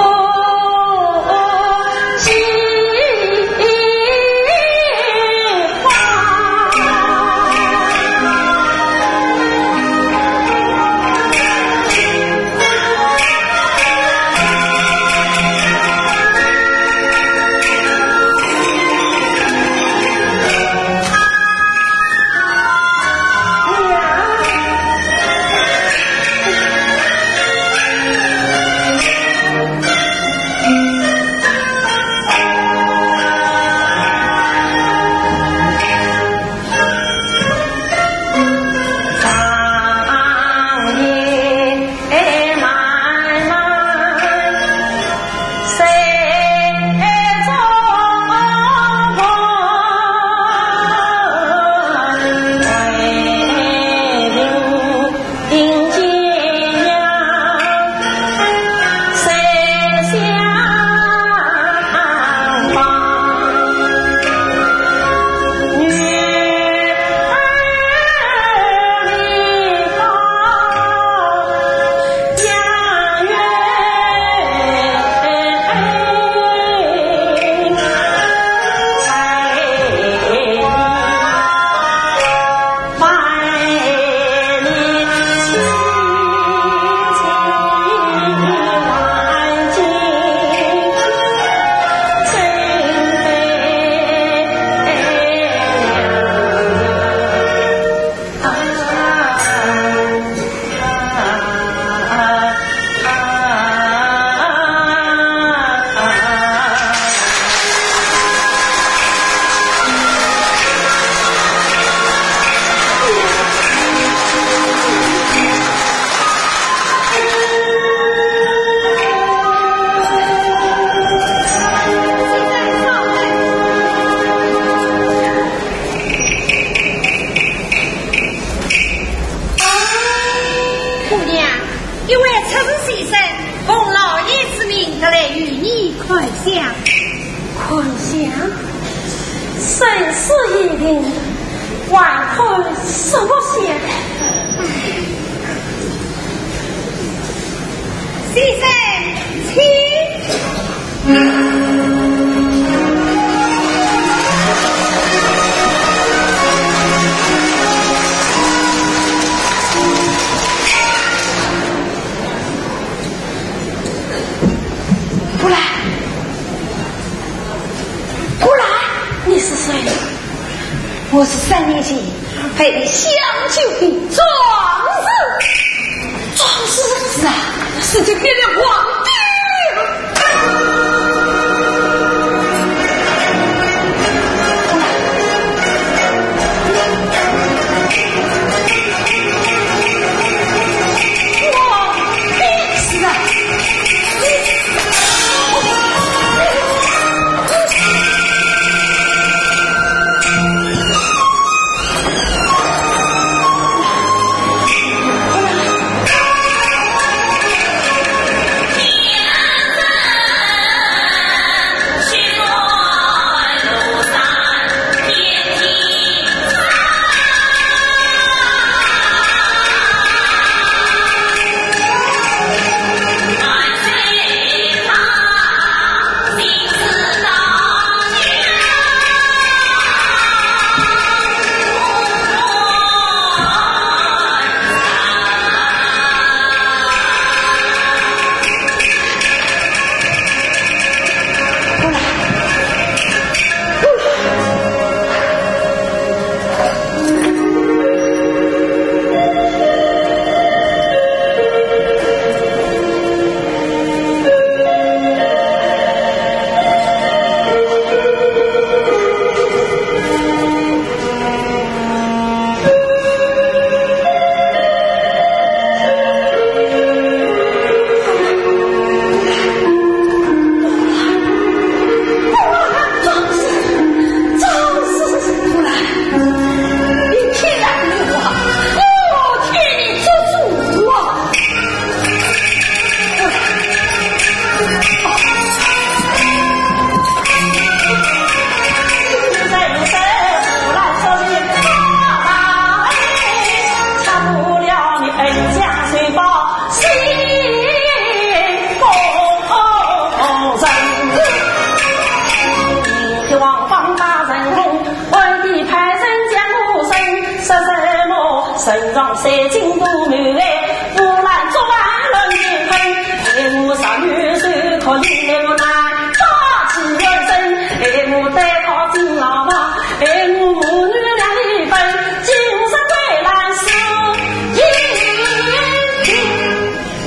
姑娘，一位出自西山，奉老爷之命，特来与你看相。看相？生死已定，还看什么相？先生，请。 顾兰，顾兰，你是谁？我是三年前陪你相救的庄子。庄子？是啊，是这边的皇帝了。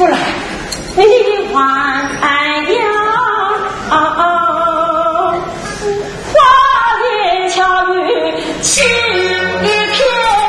不然，你还要花言巧语欺骗人。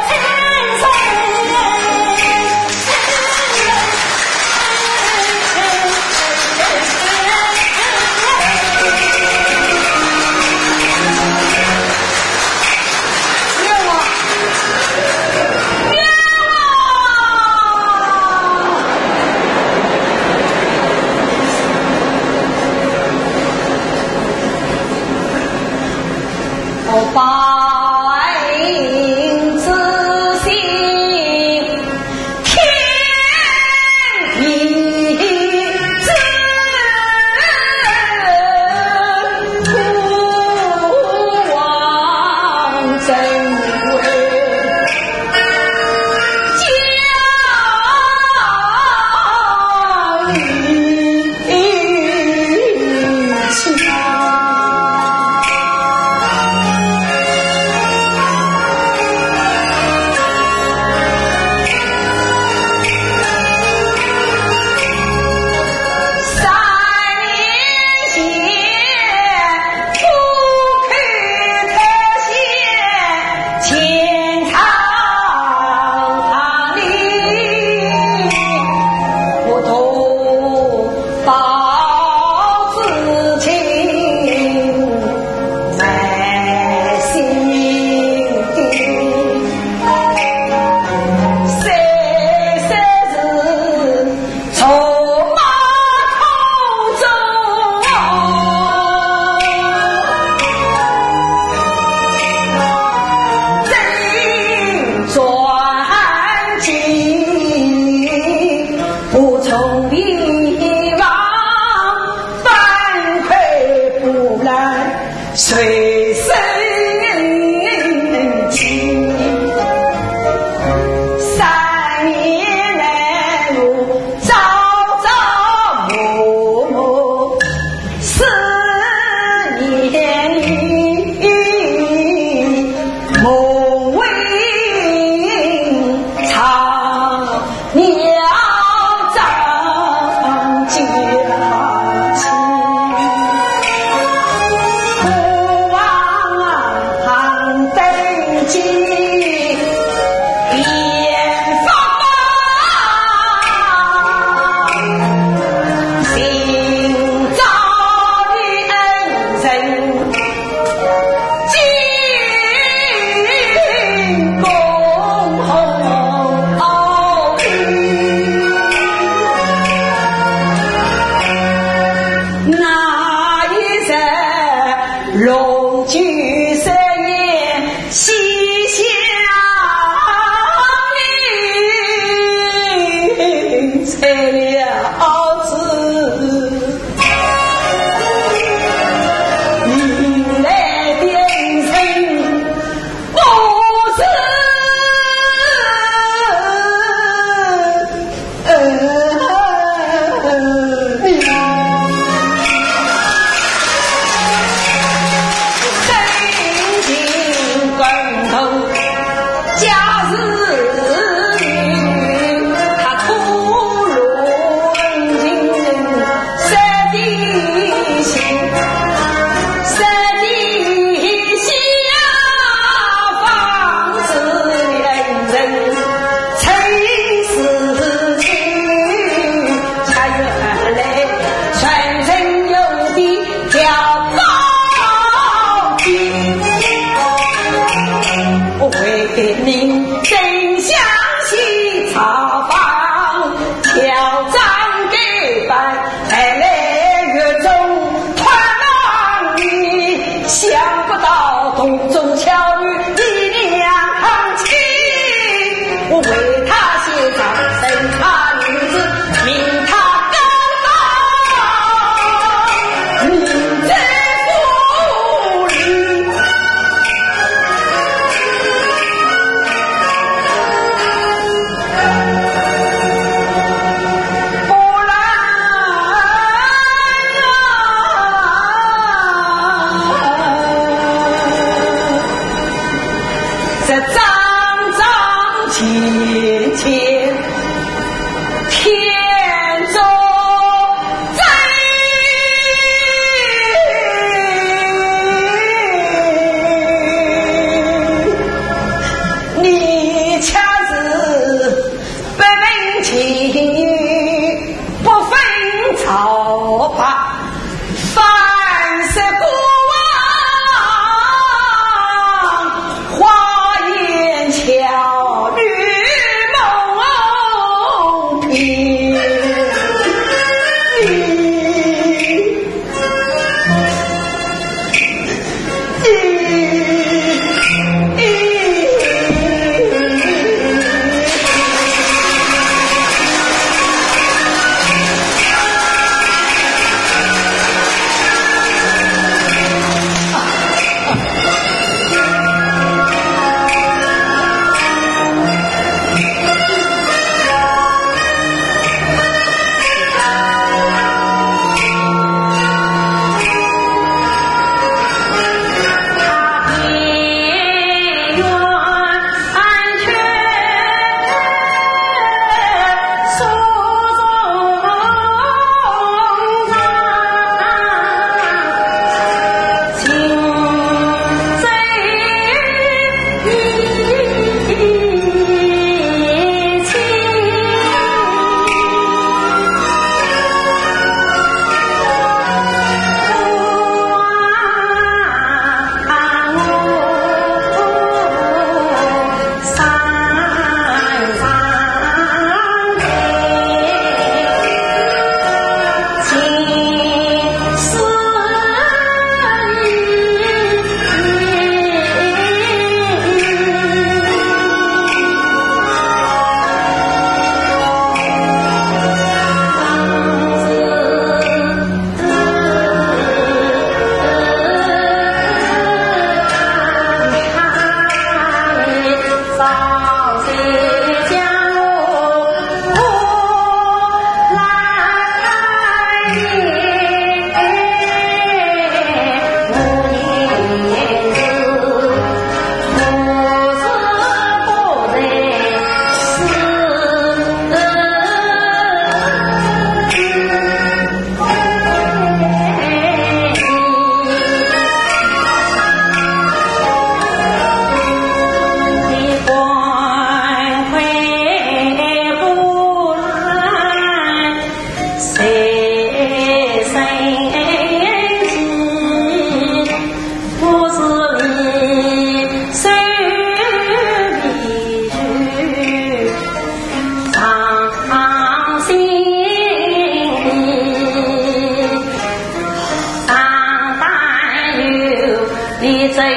人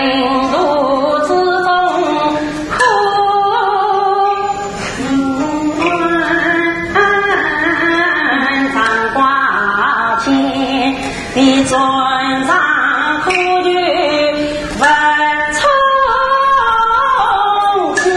途之中，可长挂牵，你船上可有不从心？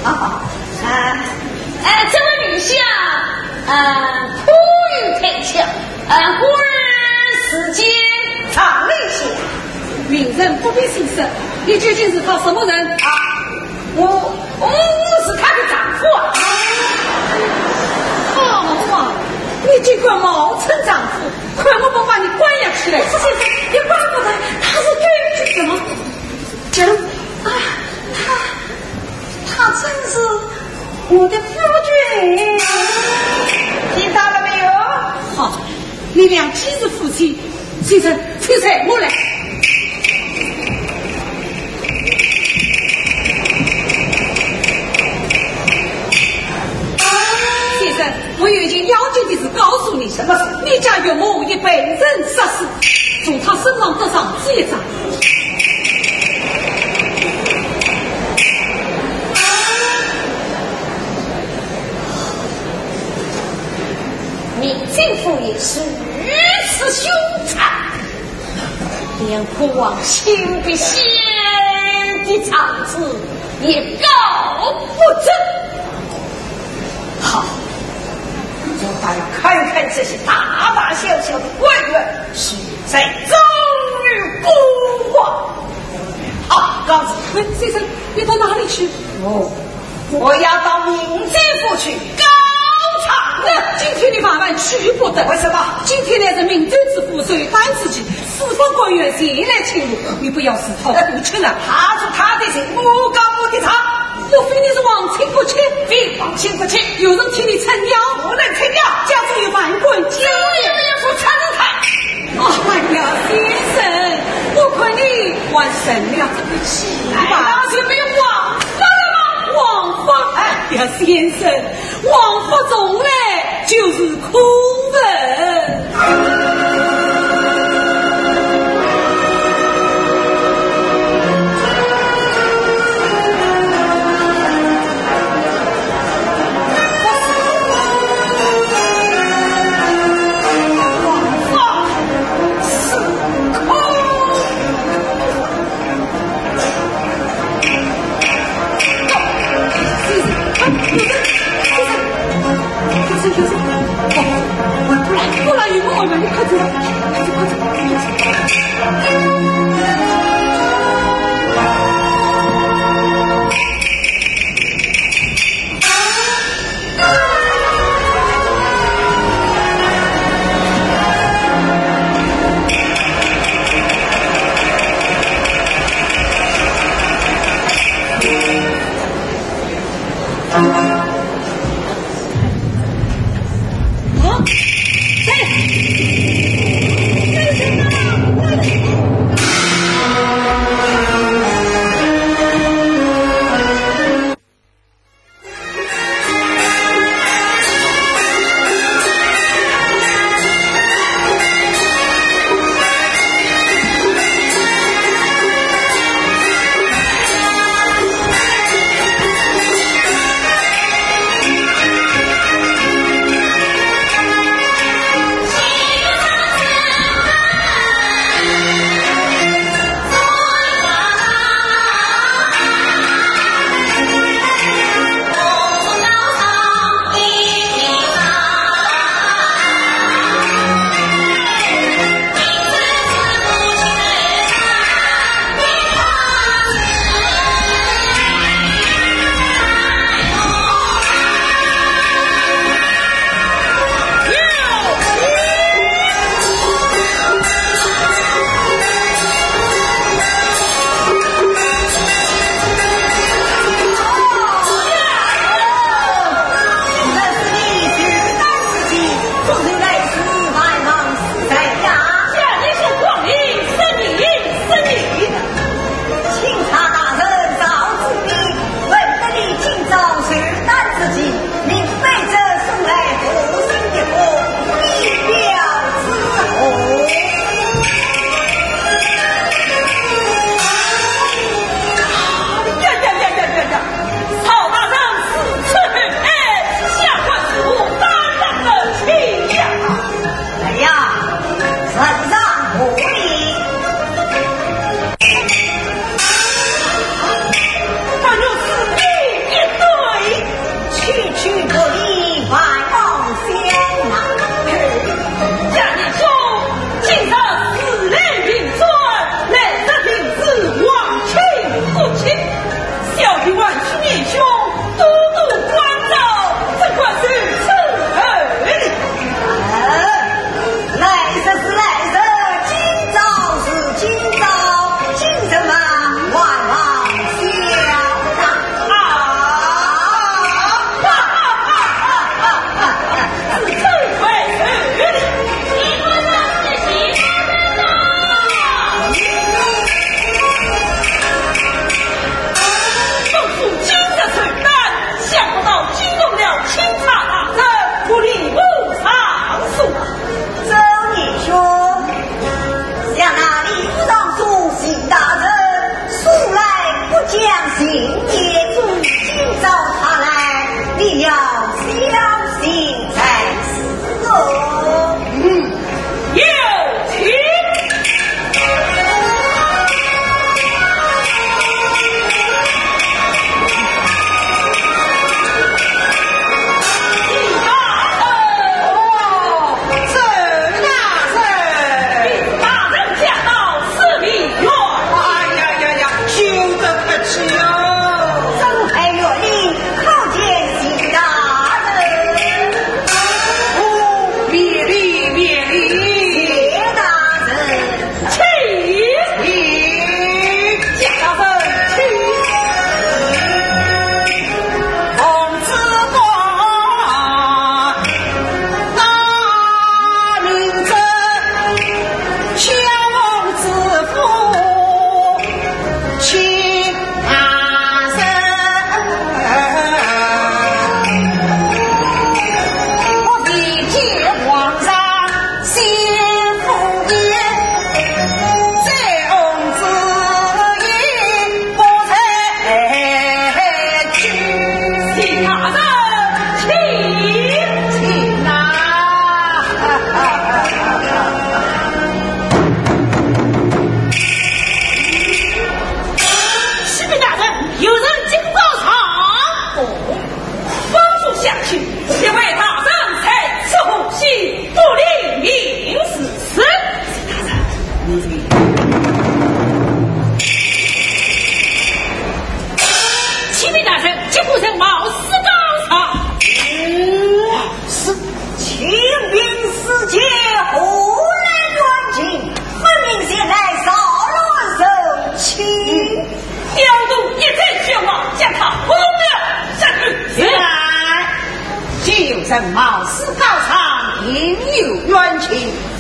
啊，啊，啊，呃，这位女士啊，呃，颇有推敲，呃，忽而时间长了一些。明人不必细说，你究竟是他什么人？啊，我，我是她的丈夫啊。好啊，你竟敢冒充丈夫，看我不把你关押起来！先生，你管不得，他是根据什么？ 讲，啊，他，他真是我的夫君。听到了没有？好，你俩既是夫妻，先生，请随我来。先生， 我有一件要紧的事告诉你。什么事？你家岳母已被人杀死，从她身上得上这一掌。明知府也是如此凶残，连国王亲笔写的状纸也告不准。 好，我倒要看看这些大大小小的官员是在忠于国王。啊，告辞。喂，先生，你到哪里去？哦，我要到明知府去告状。那今天你万万去不得。为什么？今天乃是明知府寿诞之期， 四方官员前来请安，你不要自讨苦吃了。他做他的事，我告我的状。莫非你是皇亲国戚？非皇亲国戚。有人替你撑腰？无人撑腰。家中有万贯家业？我也没有说撑开。哎呀，先生，我看你还是认了这个气吧。哎，那是没有王法了吗？王法？哎呀，先生， 王法从来就是可恨。哎呦，我们快走，快走，快走，快走。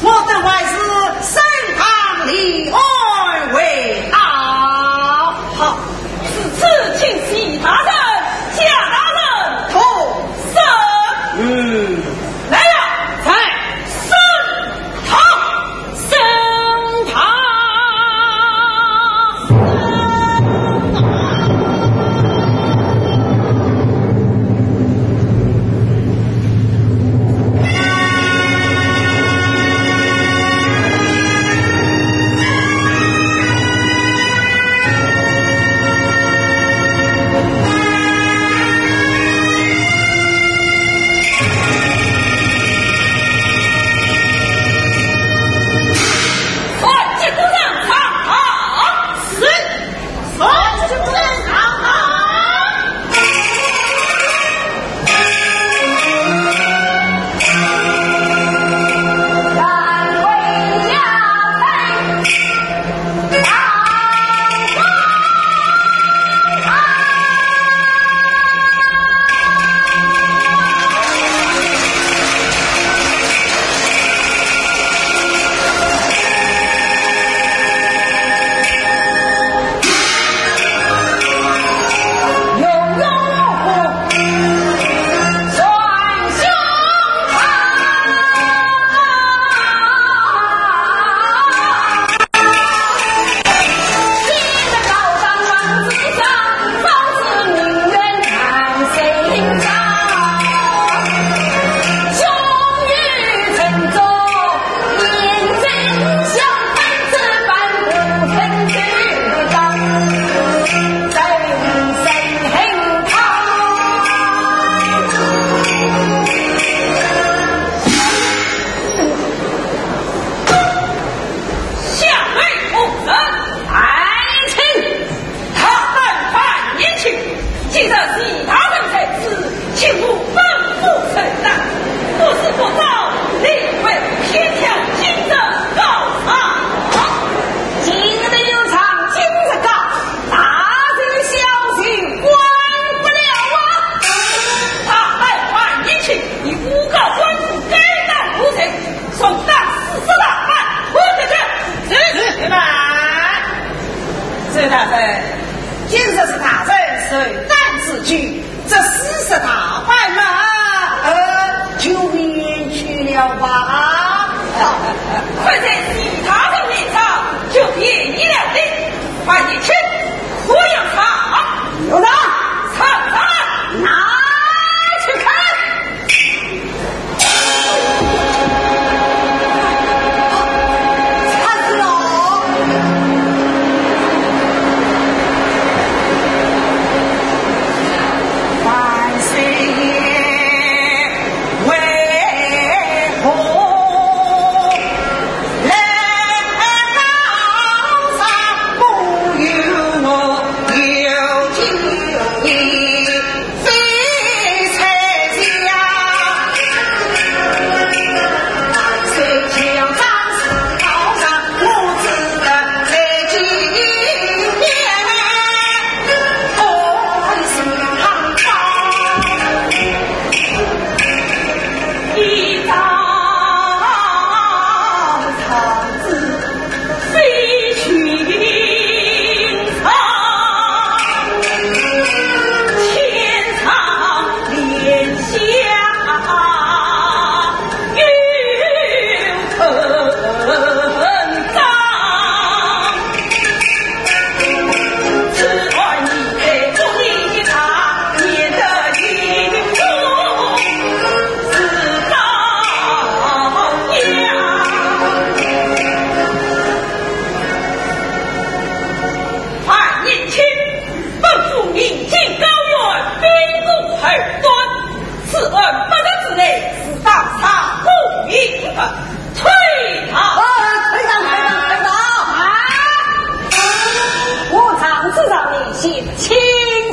我等还是升堂立案为好。好，如此请徐大人、贾大人同升。嗯。来呀，在。升堂。升堂。下跪无人。来请。大胆犯年轻，既然是大人在此，请我本府受打。不是不招，你为偏挑今日告状。今日有状，今日告，大人小事管不了啊。大胆犯年轻，你诬告官府，该打何罪？ 重打四十大板，混得去！是，是。慢！周大人，今日是大人寿诞之期，这四十大板嘛，呃，就免去了吧。看在徐大人面上，就便宜了你。犯年轻，可要上？有的。上，上！拿去砍！ 犯年轻，本府明镜高悬，并无二端。此案八日之内，是当场公明的。 退堂！啊，退堂，退堂，退堂！啊！我状纸上面写得清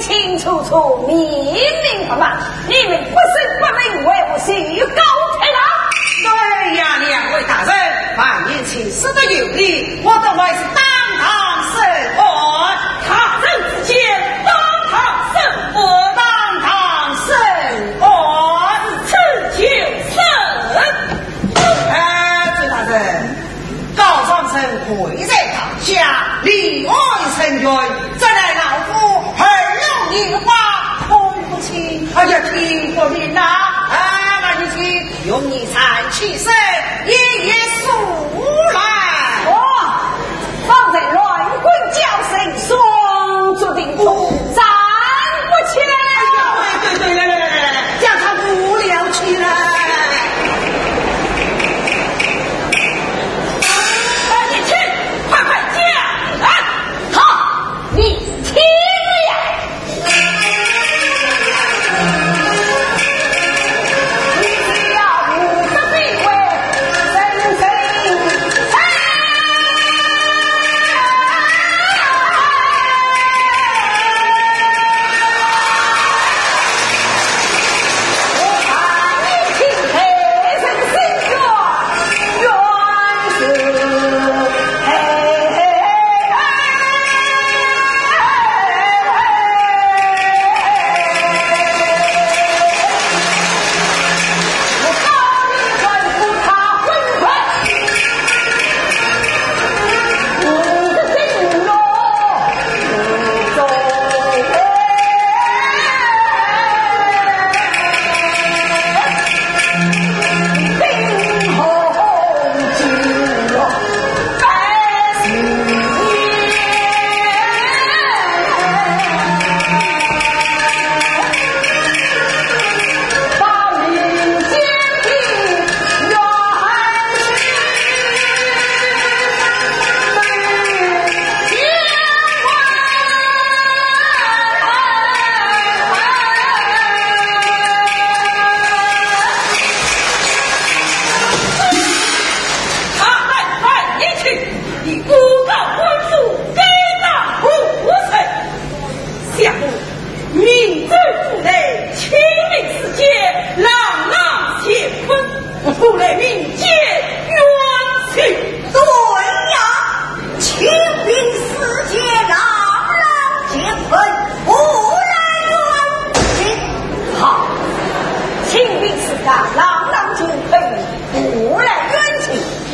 清楚楚，明明白白，你们不审不问，为何就告退堂？对呀，两位大人，犯年轻说得有理，我等还是当堂审案。大人之见，当堂审案。当堂审案。如此就审。 哎，周大人，告状人跪在堂下，立案伸冤，这来老夫耳聋眼花，看不清，哎呀，听不明呐！啊，慢点去，用你三七手，一一数来。哦，方才乱棍教人，双足停动，站不起来了。哎呀，对对对，来来来来来，将他扶了起来。 快快讲啊！好，你听了。你只要五十岁为人人。他们犯一去，你诬告官府，该打五十。想我明州府内清明时节，朗朗乾坤，故来民间冤情。对呀，清明时节，朗朗乾坤，何来冤情？好，清明时节，朗朗乾坤， 何来冤情？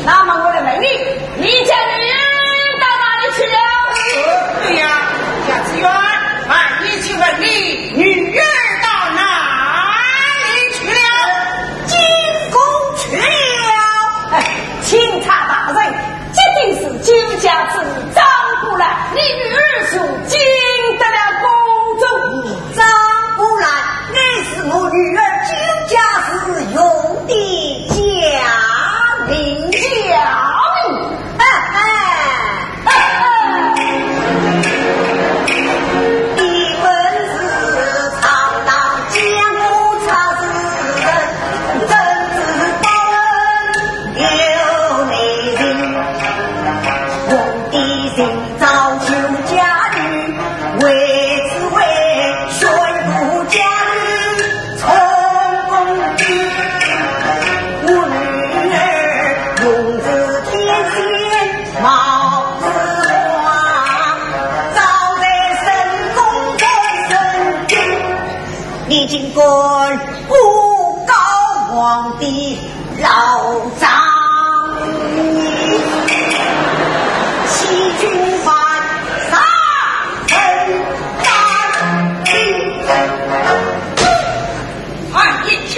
那么我来问你，你家女儿到哪里去了？对呀，家子元，慢点去问你女儿到哪里去了？进宫去了。哎，钦差大人，这定是金家之女张姑兰，你女儿如今得了宫中。 张姑兰，乃是我女儿金家时用的假名叫名。哈哈。你本是堂堂江湖出世人，怎知报恩有内情？皇帝 早就驾临，为紫薇宣布家女从宫去。我女儿用字天仙貌似花，早在深宫在深宫，你竟敢诬告皇帝 老丈人欺君犯上，臣当听。二爷千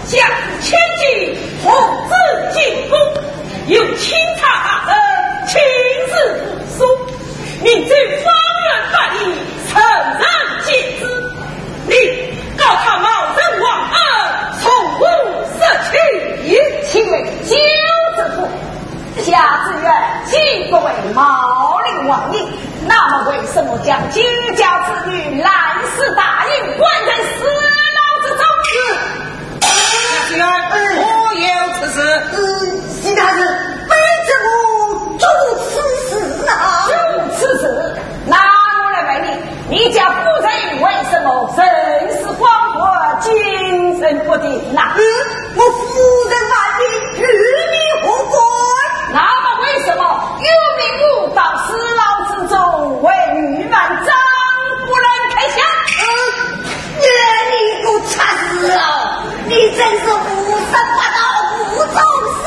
金，千金，同子进宫，有钦差大人亲自护送。 明州方圆百里，人人皆知。你告他冒认皇恩，从无实情。请问九子府，甲子元既不为冒领王印，那么为什么将金家之女烂尸大印，关在私牢之中？ 大人，可有此事？呃，徐大人，卑职无做此事啊。做此事？那我来问你，你家夫人为什么人死光活，精神不定呐？嗯，我夫人万一与你何干？那么为什么又命我到私牢之中为女犯张姑兰开枪？嗯， 你个贼子哦，你真是胡说八道，无中生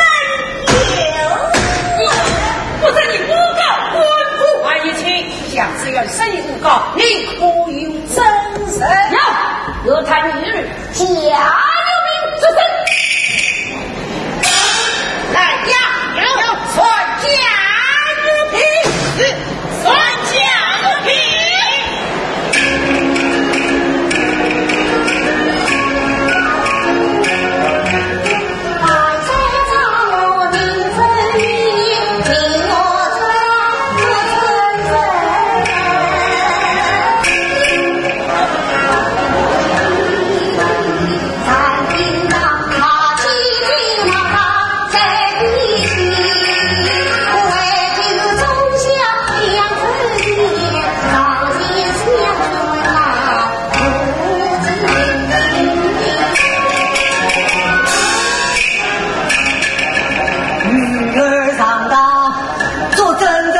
生意无告，你可有证人？有，有他女儿。 假有名之身。来呀，有，传假有凭。是，传假有凭。女儿上当，做真的，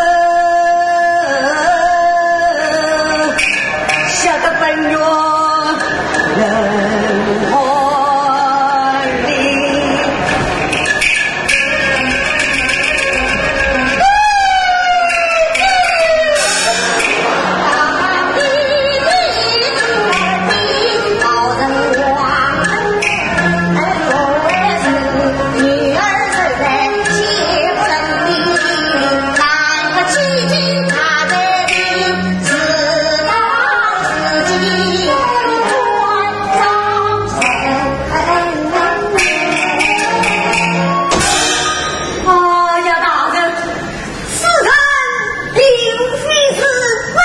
吓得本院人魂离。哎呀，大人， 此人并非是卑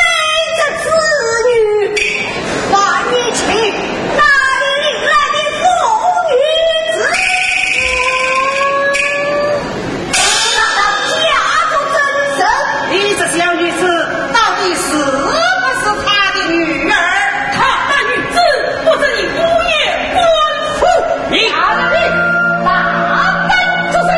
职之女，万年前哪里来的风流之女？大胆假作真神！你这小女子到底是不是他的女儿？她乃女子，不准你污言官府。你大胆作甚！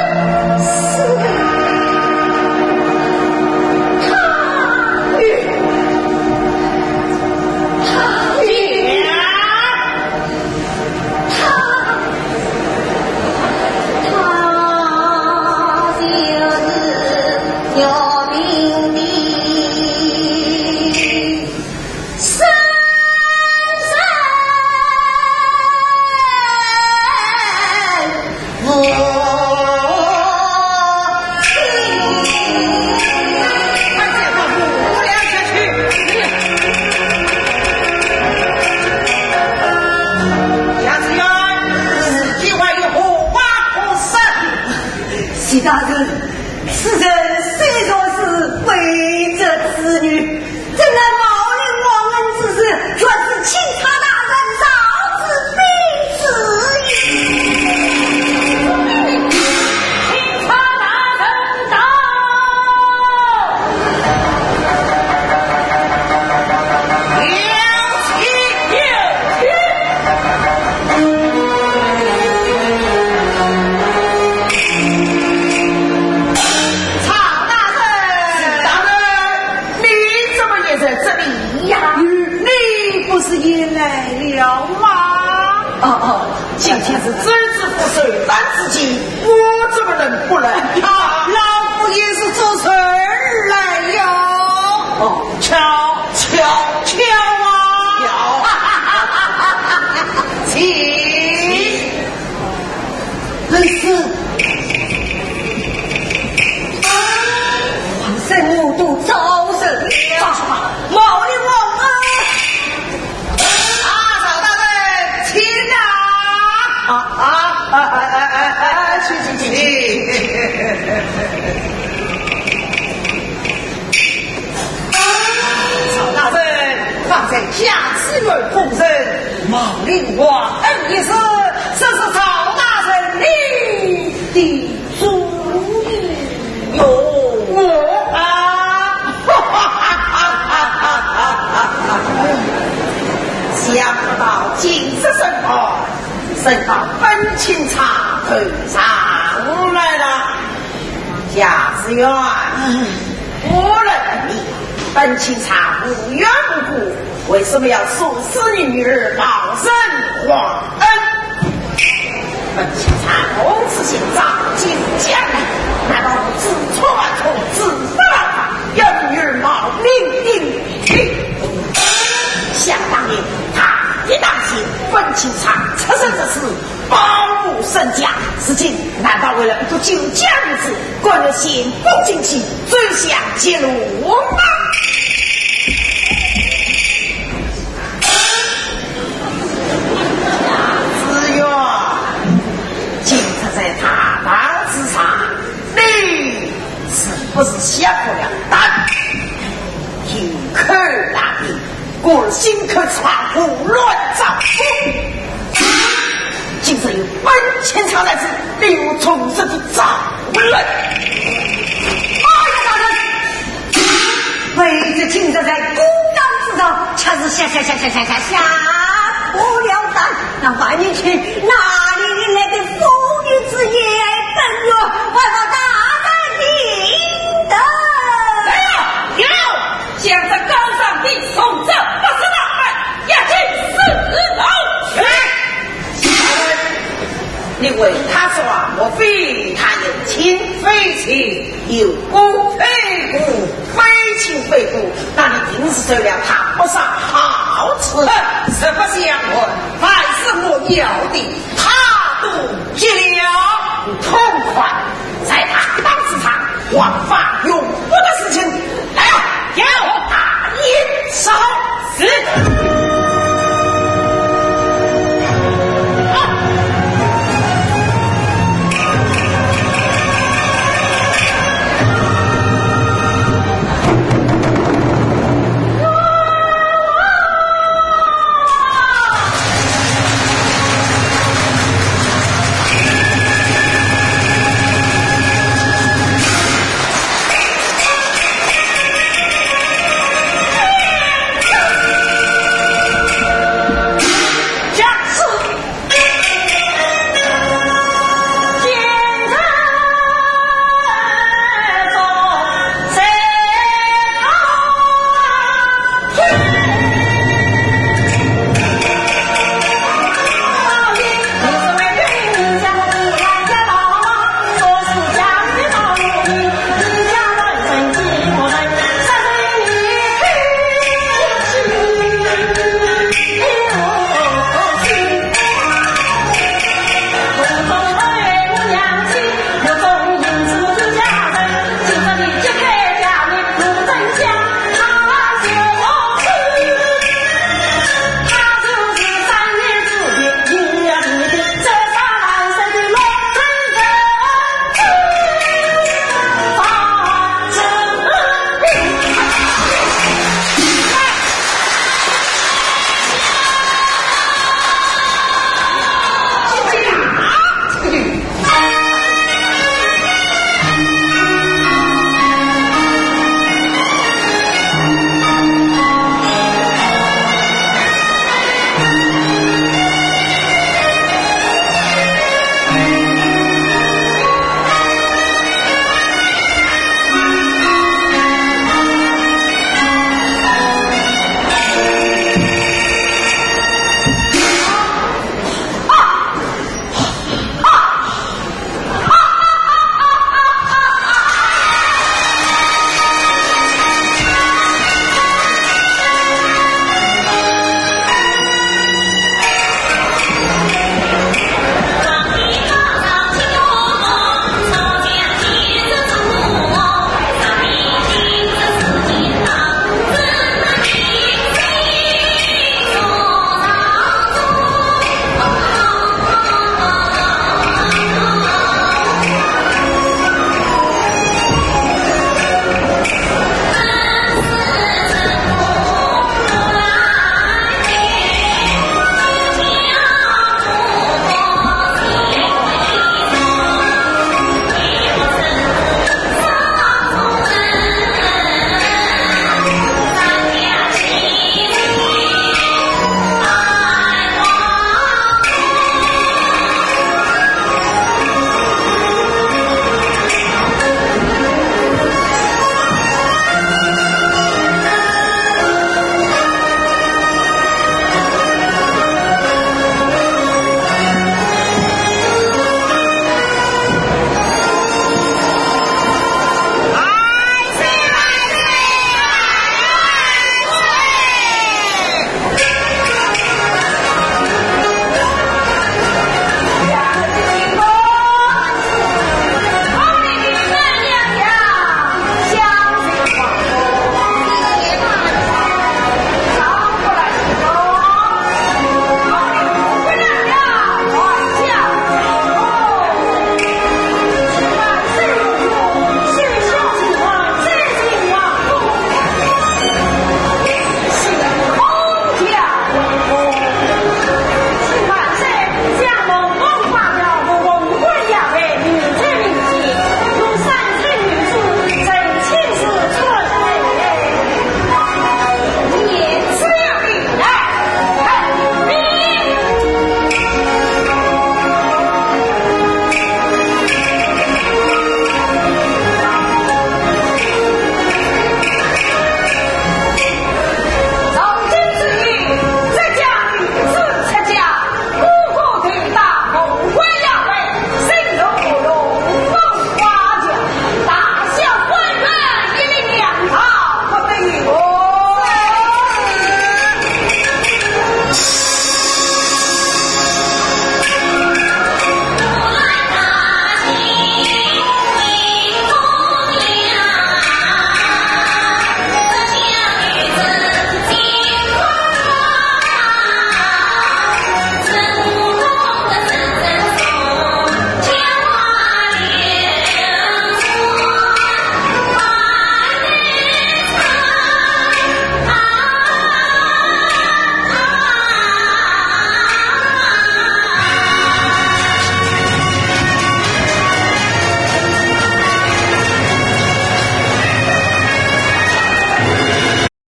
徐大人，此人虽说是卑职之女， 怎奈冒领忘恩之事，却是钦差大人饶之非之也。钦差大人到。有请，有请。曹大人。大人。 你怎么也在这里呀？嗯，你不是也来了吗？哦，哦，今天是周知府寿诞之期，我怎么能不来？啊，老夫也是做寿而来哟。哦，巧，巧，巧啊！巧。请。 恩师，王生我都招惹了。招什么？冒领忘恩。啊，曹大人，请啊！啊，啊，啊，啊，啊，啊，请，请，请，请。曹大人，方才假使有公人冒领忘恩一事，这是曹大人你的主意哟。我啊，想不到今日审案，审到本钦差头上来了。 贾知县，我来问你，本钦差无缘无故，为什么要唆使你女儿冒认忘恩？本钦差如此心肠，今天你难道不知错万错，知法犯法，要你女儿冒名顶替？本清场出生之时，饱读身家，如今难道为了一个酒家女子，甘愿前功尽弃，走向绝路吗？子曰，今日在大堂之上，你是不是下过了当？一口大地， 故而心口藏虎乱掌风。今日有本清场在此，你有从实的招来。哎呀，大人，卑职今日在公堂之上，却是下下下下下下下破了当。那万年前哪里来的风流之年？本院还望大人定夺。来呀，有！ 将这高尚的宋朝八十大板押进四楼。来，你为他说话，莫非他有亲非亲，有故非故，非亲非故，那你定是受了他不少好处。哼，实不相瞒，凡是我要的，他都给了。痛快，在大堂之上，王法永